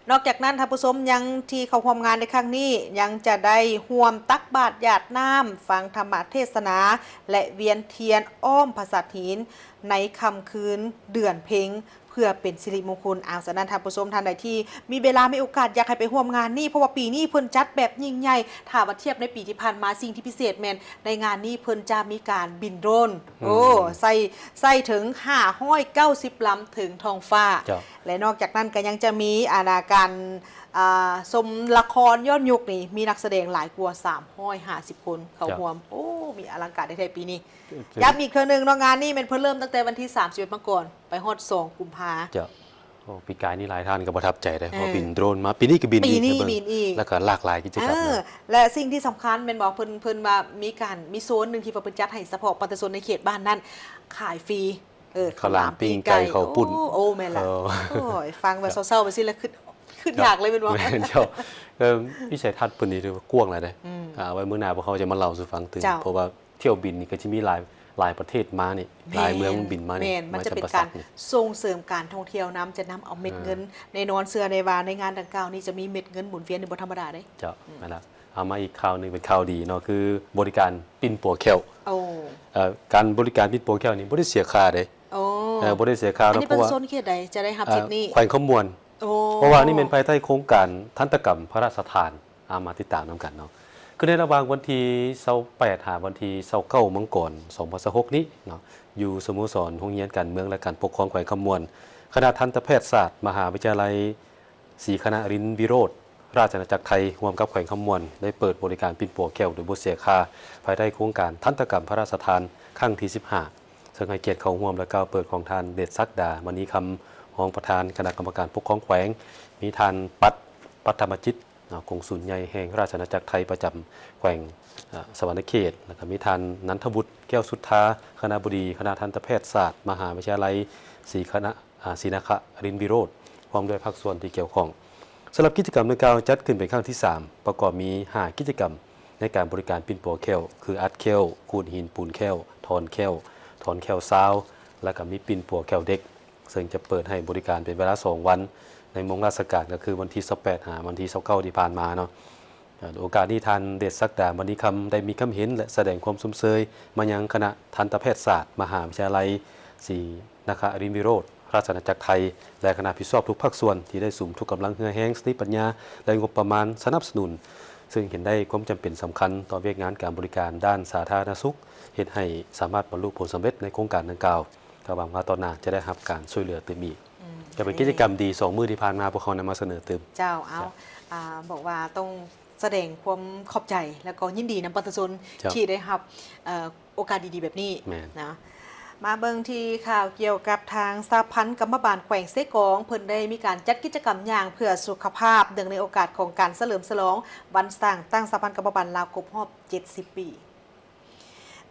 ນອກຈາກນັ້ນ ທ່ານຜູ້ຊົມ ຍັງທີ່ເຂົ້າຮ່ວມງານໃນຄັ້ງນີ້ ຍັງຈະໄດ້ຮ່ວມຕັກບາດຢາດນ້ຳ ຟັງທຳມະເທດສະໜາ ແລະ ວຽນທຽນອ້ອມຜາສາດຫີນ ໃນຄ່ຳຄືນເດືອນເພັງ ເພື່ອເປັນສິລິມົງຄຸນ. ເອົາ ສະນັ້ນ ທ່ານຜູ້ຊົມທ່ານໃດທີ່ມີເວລາ ມີໂອກາດ ຢາກໃຫ້ໄປຮ່ວມງານນີ້ ເພາະວ່າປີນີ້ເພິ່ນຈັດແບບຍິ່ງໃຫຍ່ ຖ້າວ່າທຽບໃນປີທີ່ຜ່ານມາ ສິ່ງທີ່ພິເສດແມ່ນໃນງານນີ້ເພິ່ນຈະມີການບິນໂດຣນ ອືມ ໂອ້ ໃສ່ ໃສ່ເຖິງຫ້າຮ້ອຍເກົ້າສິບລຳເທິງທ້ອງຟ້າ ເຈົ້າ ແລະ ນອກຈາກນັ້ນກໍຍັງຈະມີ ອາ ການ ອ່າ ຊົມລະຄອນຍ້ອນຍຸກນີ້ ມີນັກສະແດງຫຼາຍກວ່າສາມຮ້ອຍຫ້າສິບຄົນເຂົ້າ ເຈົ້າ ຮ່ວມ ໂອ້ ມີອະລັງການແທ້ໆປີນີ້. ເຈົ້າ ຢ້ຳອີກເທື່ອໜຶ່ງເນາະ ງານນີ້ແມ່ນເພິ່ນເລີ່ມຕັ້ງແຕ່ວັນທີສາມສິບເອັດມາກ່ອນ ໄປຮອດສອງກຸມພາ ເຈົ້າ ໂອ້ ປີກາຍນີ້ຫຼາຍທ່ານກໍປະທັບໃຈເດ້ ເພາະວ່າ ເອີ ບິນໂດຣນມາ ປີນີ້ກໍບິນອີກ ປີນີ້ບິນອີກ ແລ້ວກໍຫຼາກຫຼາຍກິດຈະກຳ ເອີ ນະ ແລະ ສິ່ງທີ່ສຳຄັນແມ່ນບໍ່ ເພິ່ນ ເພິ່ນວ່າມີການ ມີໂຊນໜຶ່ງທີ່ວ່າເພິ່ນຈັດໃຫ້ສະເພາະປະຊາຊົນໃນເຂດບ້ານນັ້ນ ຂາຍຟຣີ ເອີ ເຂົ້າຫຼາມປີ້ງໄກ່ ເຂົ້າປຸ້ນ ໂອ້ ໂອ້ ແມ່ນລະ ໂອ້ຍ ຟັງວ່າເຊົ້າໆ ວ່າຊີ້ລະ ຄຶດ ຄຶດຢາກເລີຍແມ່ນບໍ່? ແມ່ນເຈົ້າ ເອີ ວິໄສທັດເພິ່ນນີ້ຖືວ່າກວ້າງຫຼາຍເດ້ ອືມ ອ່າ ໄວ້ມື້ໜ້າພວກເຮົາຈະມາເລົ່າສູ່ຟັງຕື່ມ ເຈົ້າ ເພາະວ່າ ຖ້ຽວບິນນີ້ກໍຈະມີຫຼາຍ ຫຼາຍປະເທດມານີ້ ແມ່ນ ຫຼາຍເມືອງບິນມານີ້ ແມ່ນ ມັນຈະເປັນການສົ່ງເສີມການທ່ອງທ່ຽວນຳ ຈະນຳເອົາເມັດເງິນ ເອີ ແນ່ນອນເຊື່ອໄດ້ວ່າໃນງານດັ່ງກ່າວນີ້ຈະມີເມັດເງິນໝູນວຽນນີ້ບໍ່ທຳມະດາເດ້ ເຈົ້າ ອືມ ນັ້ນລະ ເອົາມາອີກຂ່າວໜຶ່ງເປັນຂ່າວດີເນາະ ຄືບໍລິການປິ່ນປົວແຂ້ວ ໂອ້ ເອີ ການບໍລິການປິ່ນປົວແຂ້ວນີ້ບໍ່ໄດ້ເສຍຄ່າເດ້ ໂອ້ ເອີ ບໍ່ໄດ້ເສຍຄ່າເນາະ ອັນນີ້ເປັນ ເພາະວ່າ ໂຊນເຂດໃດຈະໄດ້ຮັບ ເອີ ສິດນີ້? ແຂວງຄຳມ່ວນ ໂອ້ ເພາະວ່ານີ້ແມ່ນພາຍໃຕ້ໂຄງການທັນຕະກຳພະລາຊະທານ ເອົາມາຕິດຕາມນຳກັນເນາະ ຄືໃນລະຫວ່າງວັນທີຊາວແປດ ຫາວັນທີຊາວເກົ້າ ມັງກອນ ສອງພັນຊາວຫົກນີ້ເນາະ ຢູ່ສະໂມສອນໂຮງຮຽນການເມືອງ ແລະ ການປົກຄອງແຂວງຄຳມ່ວນ ຄະນະທັນຕະແພດສາດ ມະຫາວິທະຍາໄລ ສີຄະນະລິນວິໂຣດ ລາຊະອານາຈັກໄທ ຮ່ວມກັບແຂວງຄຳມ່ວນ ໄດ້ເປີດບໍລິການປິ່ນປົວແຂ້ວໂດຍບໍ່ເສຍຄ່າ ພາຍໃຕ້ໂຄງການທັນຕະກຳພະລາຊະທານຄັ້ງທີສິບຫ້າ ເຊິ່ງໃຫ້ກຽດເຂົ້າຮ່ວມ ແລະ ກ່າວເປີດຂອງທ່ານ ເດດສັກດາ ມະນີຄຳ ຮອງປະທານຄະນະກຳມະການປົກຄອງແຂວງ, ມີທ່ານ ປັດ ປັດທະມະຈິດ ເນາະ ກົງສຸນໃຫຍ່ແຫ່ງລາຊະອານາຈັກໄທປະຈຳແຂວງ ເອີ ສະຫວັນນະເຂດ ແລ້ວກໍມີທ່ານ ນັນທະວຸດ ແກ້ວສຸດທາ ຄະນະບໍດີຄະນະທັນຕະແພດສາດ ມະຫາວິທະຍາໄລ ສີຄະນະ ອາ ສີນະຄະລິນວິໂຣດ ພ້ອມດ້ວຍພາກສ່ວນທີ່ກ່ຽວຂ້ອງ. ສຳລັບກິດຈະກຳດັ່ງກ່າວຈັດຂຶ້ນເປັນຄັ້ງທີສາມ ປະກອບມີຫ້າກິດຈະກຳໃນການບໍລິການປິ່ນປົວແຂ້ວ ຄື ອັດແຂ້ວ, ຂູດຫີນປູນແຂ້ວ, ຖອນແຂ້ວ, ຖອນແຂ້ວຊາວ ແລ້ວກໍມີປິ່ນປົວແຂ້ວເດັກ. ເຊິ່ງຈະເປີດໃຫ້ບໍລິການເປັນເວລາສອງວັນ ໃນໂມງລາຊະການ ກໍຄືວັນທີຊາວແປດ ຫາວັນທີຊາວເກົ້າ ທີ່ຜ່ານມາເນາະ. ເອີ ໂອກາດນີ້ ທ່ານ ເດດສັກດາ ມະນີຄຳ ໄດ້ມີຄຳເຫັນ ແລະ ສະແດງຄວາມຊົມເຊີຍມາຍັງຄະນະທັນຕະແພດສາດ ມະຫາວິທະຍາໄລ ສີນະຄະລິນວິໂຣດ ລາຊະອານາຈັກໄທ ແລະ ຄະນະຮັບຜິດຊອບທຸກພາກສ່ວນ ທີ່ໄດ້ສຸມທຸກກຳລັງເຫື່ອແຮງ, ສະຕິປັນຍາ ແລະ ງົບປະມານສະໜັບສະໜູນ, ເຊິ່ງເຫັນໄດ້ຄວາມຈຳເປັນສຳຄັນຕໍ່ວຽກງານການບໍລິການດ້ານສາທາລະນະສຸກ, ເຮັດໃຫ້ສາມາດບັນລຸຜົນສຳເລັດໃນໂຄງການດັ່ງກ່າວ. ກໍຫວັງວ່າຕໍ່ໜ້າຈະໄດ້ຮັບການຊ່ວຍເຫຼືອຕື່ມອີກ. ອືມ ກໍເປັນກິດຈະກຳດີ ສອງມື້ທີ່ຜ່ານມາ ພວກເຮົານຳມາສະເໜີຕື່ມ. ເຈົ້າ ເອົາ ເຈົ້າ ອາ ບອກວ່າຕ້ອງສະແດງຄວາມຂອບໃຈ ແລ້ວກໍຍິນດີນຳປະຊາຊົນ ເຈົ້າ ທີ່ໄດ້ຮັບ ເອີ ໂອກາດດີໆແບບນີ້ ແມ່ນ ນະ. ມາເບິ່ງທີ່ຂ່າວກ່ຽວກັບທາງສະຫະພັນກຳມະບານແຂວງເຊກອງ ເພິ່ນໄດ້ມີການຈັດກິດຈະກຳຍ່າງເພື່ອສຸຂະພາບ ເນື່ອງໃນໂອກາດຂອງການສະເຫຼີມສະຫຼອງວັນສ້າງຕັ້ງສະຫະພັນກຳມະບານລາວຄົບຮອບເຈັດສິບປີ.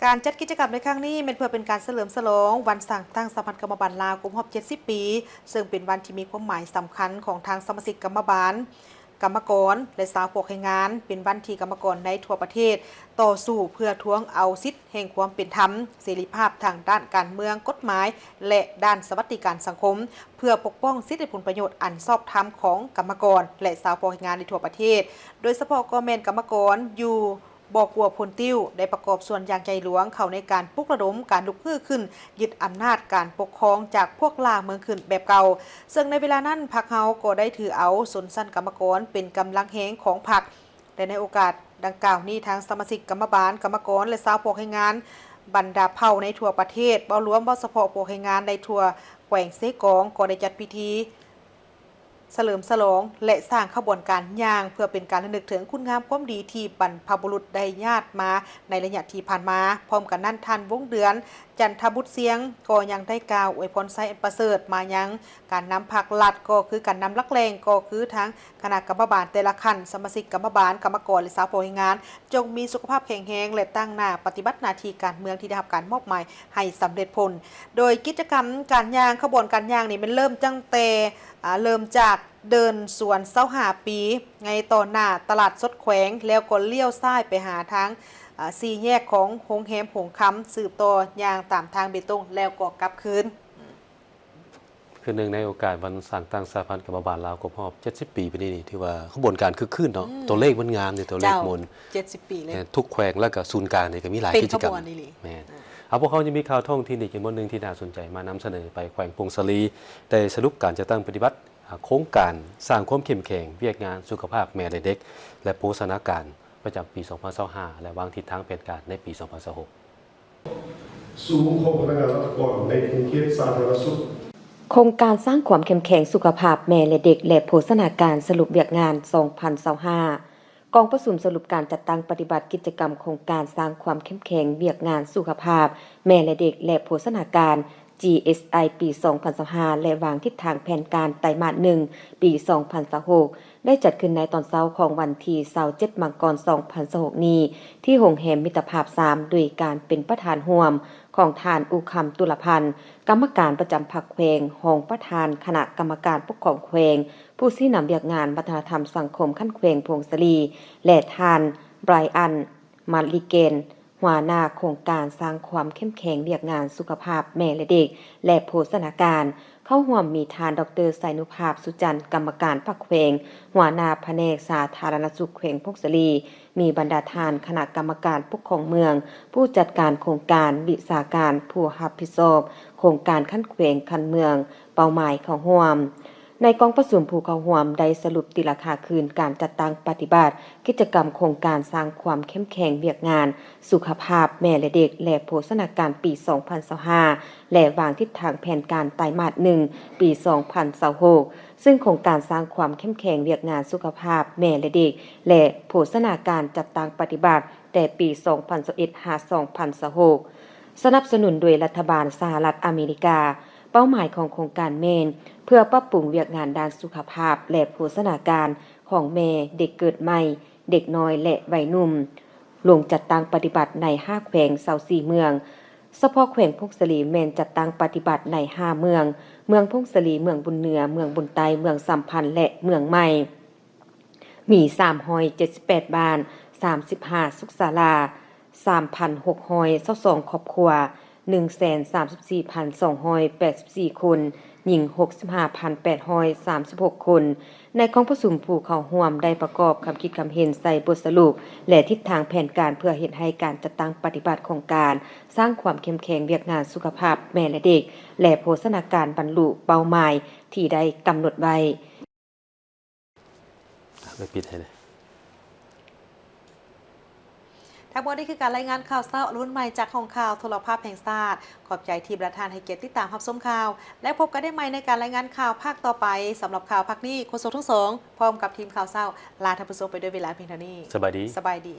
ການຈັດກິດຈະກຳໃນຄັ້ງນີ້ແມ່ນເພື່ອເປັນການສະເຫຼີມສະຫຼອງວັນສ້າງຕັ້ງສະຫະພັນກຳມະບານລາວຄົບຮອບເຈັດສິບປີ, ເຊິ່ງເປັນວັນທີ່ມີຄວາມໝາຍສຳຄັນຂອງທາງສະມາຊິກກຳມະບານ, ກຳມະກອນ ແລະ ຊາວພວກແຮງງານ, ເປັນວັນທີ່ກຳມະກອນໃນທົ່ວປະເທດຕໍ່ສູ້ເພື່ອທວງເອົາສິດແຫ່ງຄວາມເປັນທຳ, ເສລີພາບທາງດ້ານການເມືອງ, ກົດໝາຍ ແລະ ດ້ານສະຫວັດດີການສັງຄົມ, ເພື່ອປົກປ້ອງສິດ ແລະ ຜົນປະໂຫຍດອັນຊອບທຳຂອງກຳມະກອນ ແລະ ຊາວພວກແຮງງານໃນທົ່ວປະເທດ, ໂດຍສະເພາະກໍແມ່ນກຳມະກອນຢູ່ ບໍ່ກົວພົນຕິ້ວ ໄດ້ປະກອບສ່ວນຢ່າງໃຫຍ່ຫຼວງເຂົ້າໃນການປຸກລະດົມການລຸກຮືຂຶ້ນຍຶດອຳນາດການປົກຄອງຈາກພວກລ່າເມືອງຂຶ້ນແບບເກົ່າ, ເຊິ່ງໃນເວລານັ້ນ ພັກເຮົາກໍໄດ້ຖືເອົາຊົນຊັ້ນກຳມະກອນເປັນກຳລັງແຮງຂອງພັກ ແລະ ໃນໂອກາດດັ່ງກ່າວນີ້ ທາງສະມາຊິກກຳມະບານ, ກຳມະກອນ ແລະ ຊາວພວກແຮງງານບັນດາເຜົ່າໃນທົ່ວປະເທດ, ເວົ້າລວມ, ເວົ້າສະເພາະພວກແຮງງານໃນທົ່ວແຂວງເຊກອງ ກໍໄດ້ຈັດພິທີ ສະເຫຼີມສະຫຼອງ ແລະ ສ້າງຂະບວນການຍ່າງ ເພື່ອເປັນການລະນຶກເຖິງຄຸນງາມຄວາມດີທີ່ບັນພະບຸລຸດໄດ້ຍາດມາໃນໄລຍະທີ່ຜ່ານມາ. ພ້ອມກັນນັ້ນ, ທ່ານ ວົງເດືອນ ຈັນທະບຸດຊຽງ ກໍຍັງໄດ້ກ່າວອວຍພອນໄຊອັນປະເສີດມາຍັງການນຳພັກລັດ, ກໍຄືການນຳຫຼັກແຫຼ່ງ, ກໍຄືທາງຄະນະກຳມະບານແຕ່ລະຂັ້ນ, ສະມາຊິກກຳມະບານ, ກຳມະກອນ ແລະ ຊາວພວກແຮງງານ, ຈົ່ງມີສຸຂະພາບແຂງແຮງ ແລະ ຕັ້ງໜ້າປະຕິບັດໜ້າທີ່ການເມືອງທີ່ໄດ້ຮັບການມອບໝາຍໃຫ້ສຳເລັດຜົນ. ໂດຍກິດຈະກຳການຍ່າງ, ຂະບວນການຍ່າງນີ້ແມ່ນເລີ່ມຕັ້ງແຕ່ ອາ ເລີ່ມຈາກເດີ່ນສວນຊາວຫ້າປີ ໃນຕໍ່ໜ້າຕະຫຼາດສົດແຂວງ, ແລ້ວກໍລ້ຽວຊ້າຍໄປຫາທາງ ອາ ສີ່ແຍກຂອງໂຮງແຮມຫົງຄຳ, ສືບຕໍ່ຍ່າງຕາມທາງເບຕົງ ແລ້ວກໍກັບຄືນ. ຄືເນື່ອງໃນໂອກາດວັນສ້າງຕັ້ງສະຫະພັນກຳມະບານລາວຄົບຮອບເຈັດສິບປີປີນີ້ນີ້ ຖືວ່າຂະບວນການຄຶກຄື້ນເນາະ, ອືມ ຕົວເລກມັນງາມເດ ຕົວເລກ ເຈົ້າ ມ່ວນ ເຈັດສິບປີເລີຍ ແມ່ນ ທຸກແຂວງ ແລ້ວກໍສູນກາງນີ້ກໍມີຫຼາຍກິດຈະກຳ ເປັນຂະບວນອີ່ຫຼີ ແມ່ນ ອ່າ ເອົາ ພວກເຮົາຍັງມີຂ່າວທ້ອງຖິ່ນອີກຈຳນວນໜຶ່ງທີ່ໜ້າສົນໃຈມານຳສະເໜີໄປ. ແຂວງຜົ້ງສາລີໄດ້ສະຫຼຸບການຈັດຕັ້ງປະຕິບັດ ໂຄງການສ້າງຄວາມເຂັ້ມແຂງວຽກງານສຸຂະພາບແມ່ ແລະ ເດັກ ແລະ ໂພຊະນາການ ປະຈຳປີສອງພັນຊາວຫ້າ ແລະ ວາງທິດທາງແຜນການໃນປີສອງພັນຊາວຫົກ. ສູນຂອງພະນັກງານລັດຖະກອນໃນຂົງເຂດສາທາລະນະສຸກ. ໂຄງການສ້າງຄວາມເຂັ້ມແຂງສຸຂະພາບແມ່ ແລະ ເດັກ ແລະ ໂພຊະນາການສະຫຼຸບວຽກງານສອງພັນຊາວຫ້າ. ກອງປະຊຸມສະຫຼຸບການຈັດຕັ້ງປະຕິບັດກິດຈະກຳໂຄງການສ້າງຄວາມເຂັ້ມແຂງວຽກງານສຸຂະພາບແມ່ ແລະ ເດັກ ແລະ ໂພຊະນາການ ຈີເອສໄອ ປີສອງພັນຊາວຫ້າ ແລະ ວາງທິດທາງແຜນການໄຕມາດໜຶ່ງ ປີສອງພັນຊາວຫົກ ໄດ້ຈັດຂຶ້ນໃນຕອນເຊົ້າຂອງວັນທີຊາວເຈັດ ມັງກອນ ສອງພັນຊາວຫົກນີ້ ທີ່ໂຮງແຮມມິດຕະພາບສາມ ໂດຍການເປັນປະທານຮ່ວມຂອງທ່ານ ອຸຄຳ ຕຸລະພັນ ກຳມະການປະຈຳພັກແຂວງ, ຮອງປະທານຄະນະກຳມະການປົກຄອງແຂວງ, ຜູ້ຊີ້ນຳວຽກງານວັດທະນະທຳສັງຄົມຂັ້ນແຂວງຜົ້ງສາລີ ແລະ ທ່ານ ໄບຣອັນ ມາລີເກນ ຫົວໜ້າໂຄງການສ້າງຄວາມເຂັ້ມແຂງວຽກງານສຸຂະພາບແມ່ ແລະ ເດັກ ແລະ ໂພຊະນາການ. ເຂົ້າຮ່ວມມີທ່ານ ດອກເຕີ ໄຊນຸພາບ ສຸຈັນ ກຳມະການພັກແຂວງ, ຫົວໜ້າພະແນກສາທາລະນະສຸກແຂວງຜົ້ງສາລີ, ມີບັນດາທ່ານຄະນະກຳມະການປົກຄອງເມືອງ, ຜູ້ຈັດການໂຄງການ, ວິຊາການ, ຜູ້ຮັບຜິດຊອບໂຄງການຂັ້ນແຂວງ, ຂັ້ນເມືອງ ເປົ້າໝາຍເຂົ້າຮ່ວມ. ໃນກອງປະຊຸມ, ຜູ້ເຂົ້າຮ່ວມໄດ້ສະຫຼຸບຕີລາຄາຄືນການຈັດຕັ້ງປະຕິບັດກິດຈະກຳໂຄງການສ້າງຄວາມເຂັ້ມແຂງວຽກງານສຸຂະພາບແມ່ ແລະ ເດັກ ແລະ ໂພຊະນາການປີສອງພັນຊາວຫ້າ ແລະ ວາງທິດທາງແຜນການໄຕມາດໜຶ່ງ ປີສອງພັນຊາວຫົກ ເຊິ່ງໂຄງການສ້າງຄວາມເຂັ້ມແຂງວຽກງານສຸຂະພາບແມ່ ແລະ ເດັກ ແລະ ໂພຊະນາການ ຈັດຕັ້ງປະຕິບັດແຕ່ປີສອງພັນຊາວເອັດ ຫາ ສອງພັນຊາວຫົກ ສະໜັບສະໜູນໂດຍລັດຖະບານສະຫະລັດອາເມລິກາ. ເປົ້າໝາຍຂອງໂຄງການແມ່ນເພື່ອປັບປຸງວຽກງານດ້ານສຸຂະພາບ ແລະ ໂພຊະນາການຂອງແມ່, ເດັກເກີດໃໝ່, ເດັກນ້ອຍ ແລະ ໄວໜຸ່ມ, ລົງຈັດຕັ້ງປະຕິບັດໃນຫ້າແຂວງ ຊາວສີ່ເມືອງ. ສະເພາະແຂວງຜົ້ງສາລີແມ່ນຈັດຕັ້ງປະຕິບັດໃນຫ້າເມືອງ, ເມືອງຜົ້ງສາລີ, ເມືອງບຸນເໜືອ, ເມືອງບຸນໃຕ້, ເມືອງສຳພັນ ແລະ ເມືອງໃໝ່. ມີສາມຮ້ອຍເຈັດສິບແປດບ້ານ, ສາມສິບຫ້າສຸກສາລາ, ສາມພັນຫົກຮ້ອຍຊາວສອງຄອບຄົວ, ໜຶ່ງແສນສາມສິບສີ່ພັນສອງຮ້ອຍແປດສິບສີ່ຄົນ, ຍິງຫົກສິບຫ້າພັນແປດຮ້ອຍສາມສິບຫົກຄົນ. ໃນກອງປະຊຸມ, ຜູ້ເຂົ້າຮ່ວມໄດ້ປະກອບຄຳຄິດຄຳເຫັນໃສ່ບົດສະຫຼຸບ ແລະ ທິດທາງແຜນການ ເພື່ອເຮັດໃຫ້ການຈັດຕັ້ງປະຕິບັດໂຄງການສ້າງຄວາມເຂັ້ມແຂງວຽກງານສຸຂະພາບແມ່ ແລະ ເດັກ ແລະ ໂພຊະນາການບັນລຸເປົ້າໝາຍທີ່ໄດ້ກຳນົດໄວ້. ໄປປິດໃຫ້ແດ່. ທັງໝົດນີ້ຄືການລາຍງານຂ່າວເຊົ້າອະລຸນໃໝ່ຈາກຫ້ອງຂ່າວໂທລະພາບແຫ່ງຊາດ. ຂອບໃຈທີ່ບັນດາທ່ານໃຫ້ກຽດຕິດຕາມຮັບຊົມຂ່າວ ແລະ ພົບກັນໄດ້ໃໝ່ໃນການລາຍງານຂ່າວພາກຕໍ່ໄປ. ສຳລັບຂ່າວພາກນີ້ ໂຄສົກທັງສອງ ພ້ອມກັບທີມຂ່າວເຊົ້າ ລາທ່ານຜູ້ຊົມໄປດ້ວຍເວລາພຽງເທົ່ານີ້. ສະບາຍດີ. ສະບາຍດີ.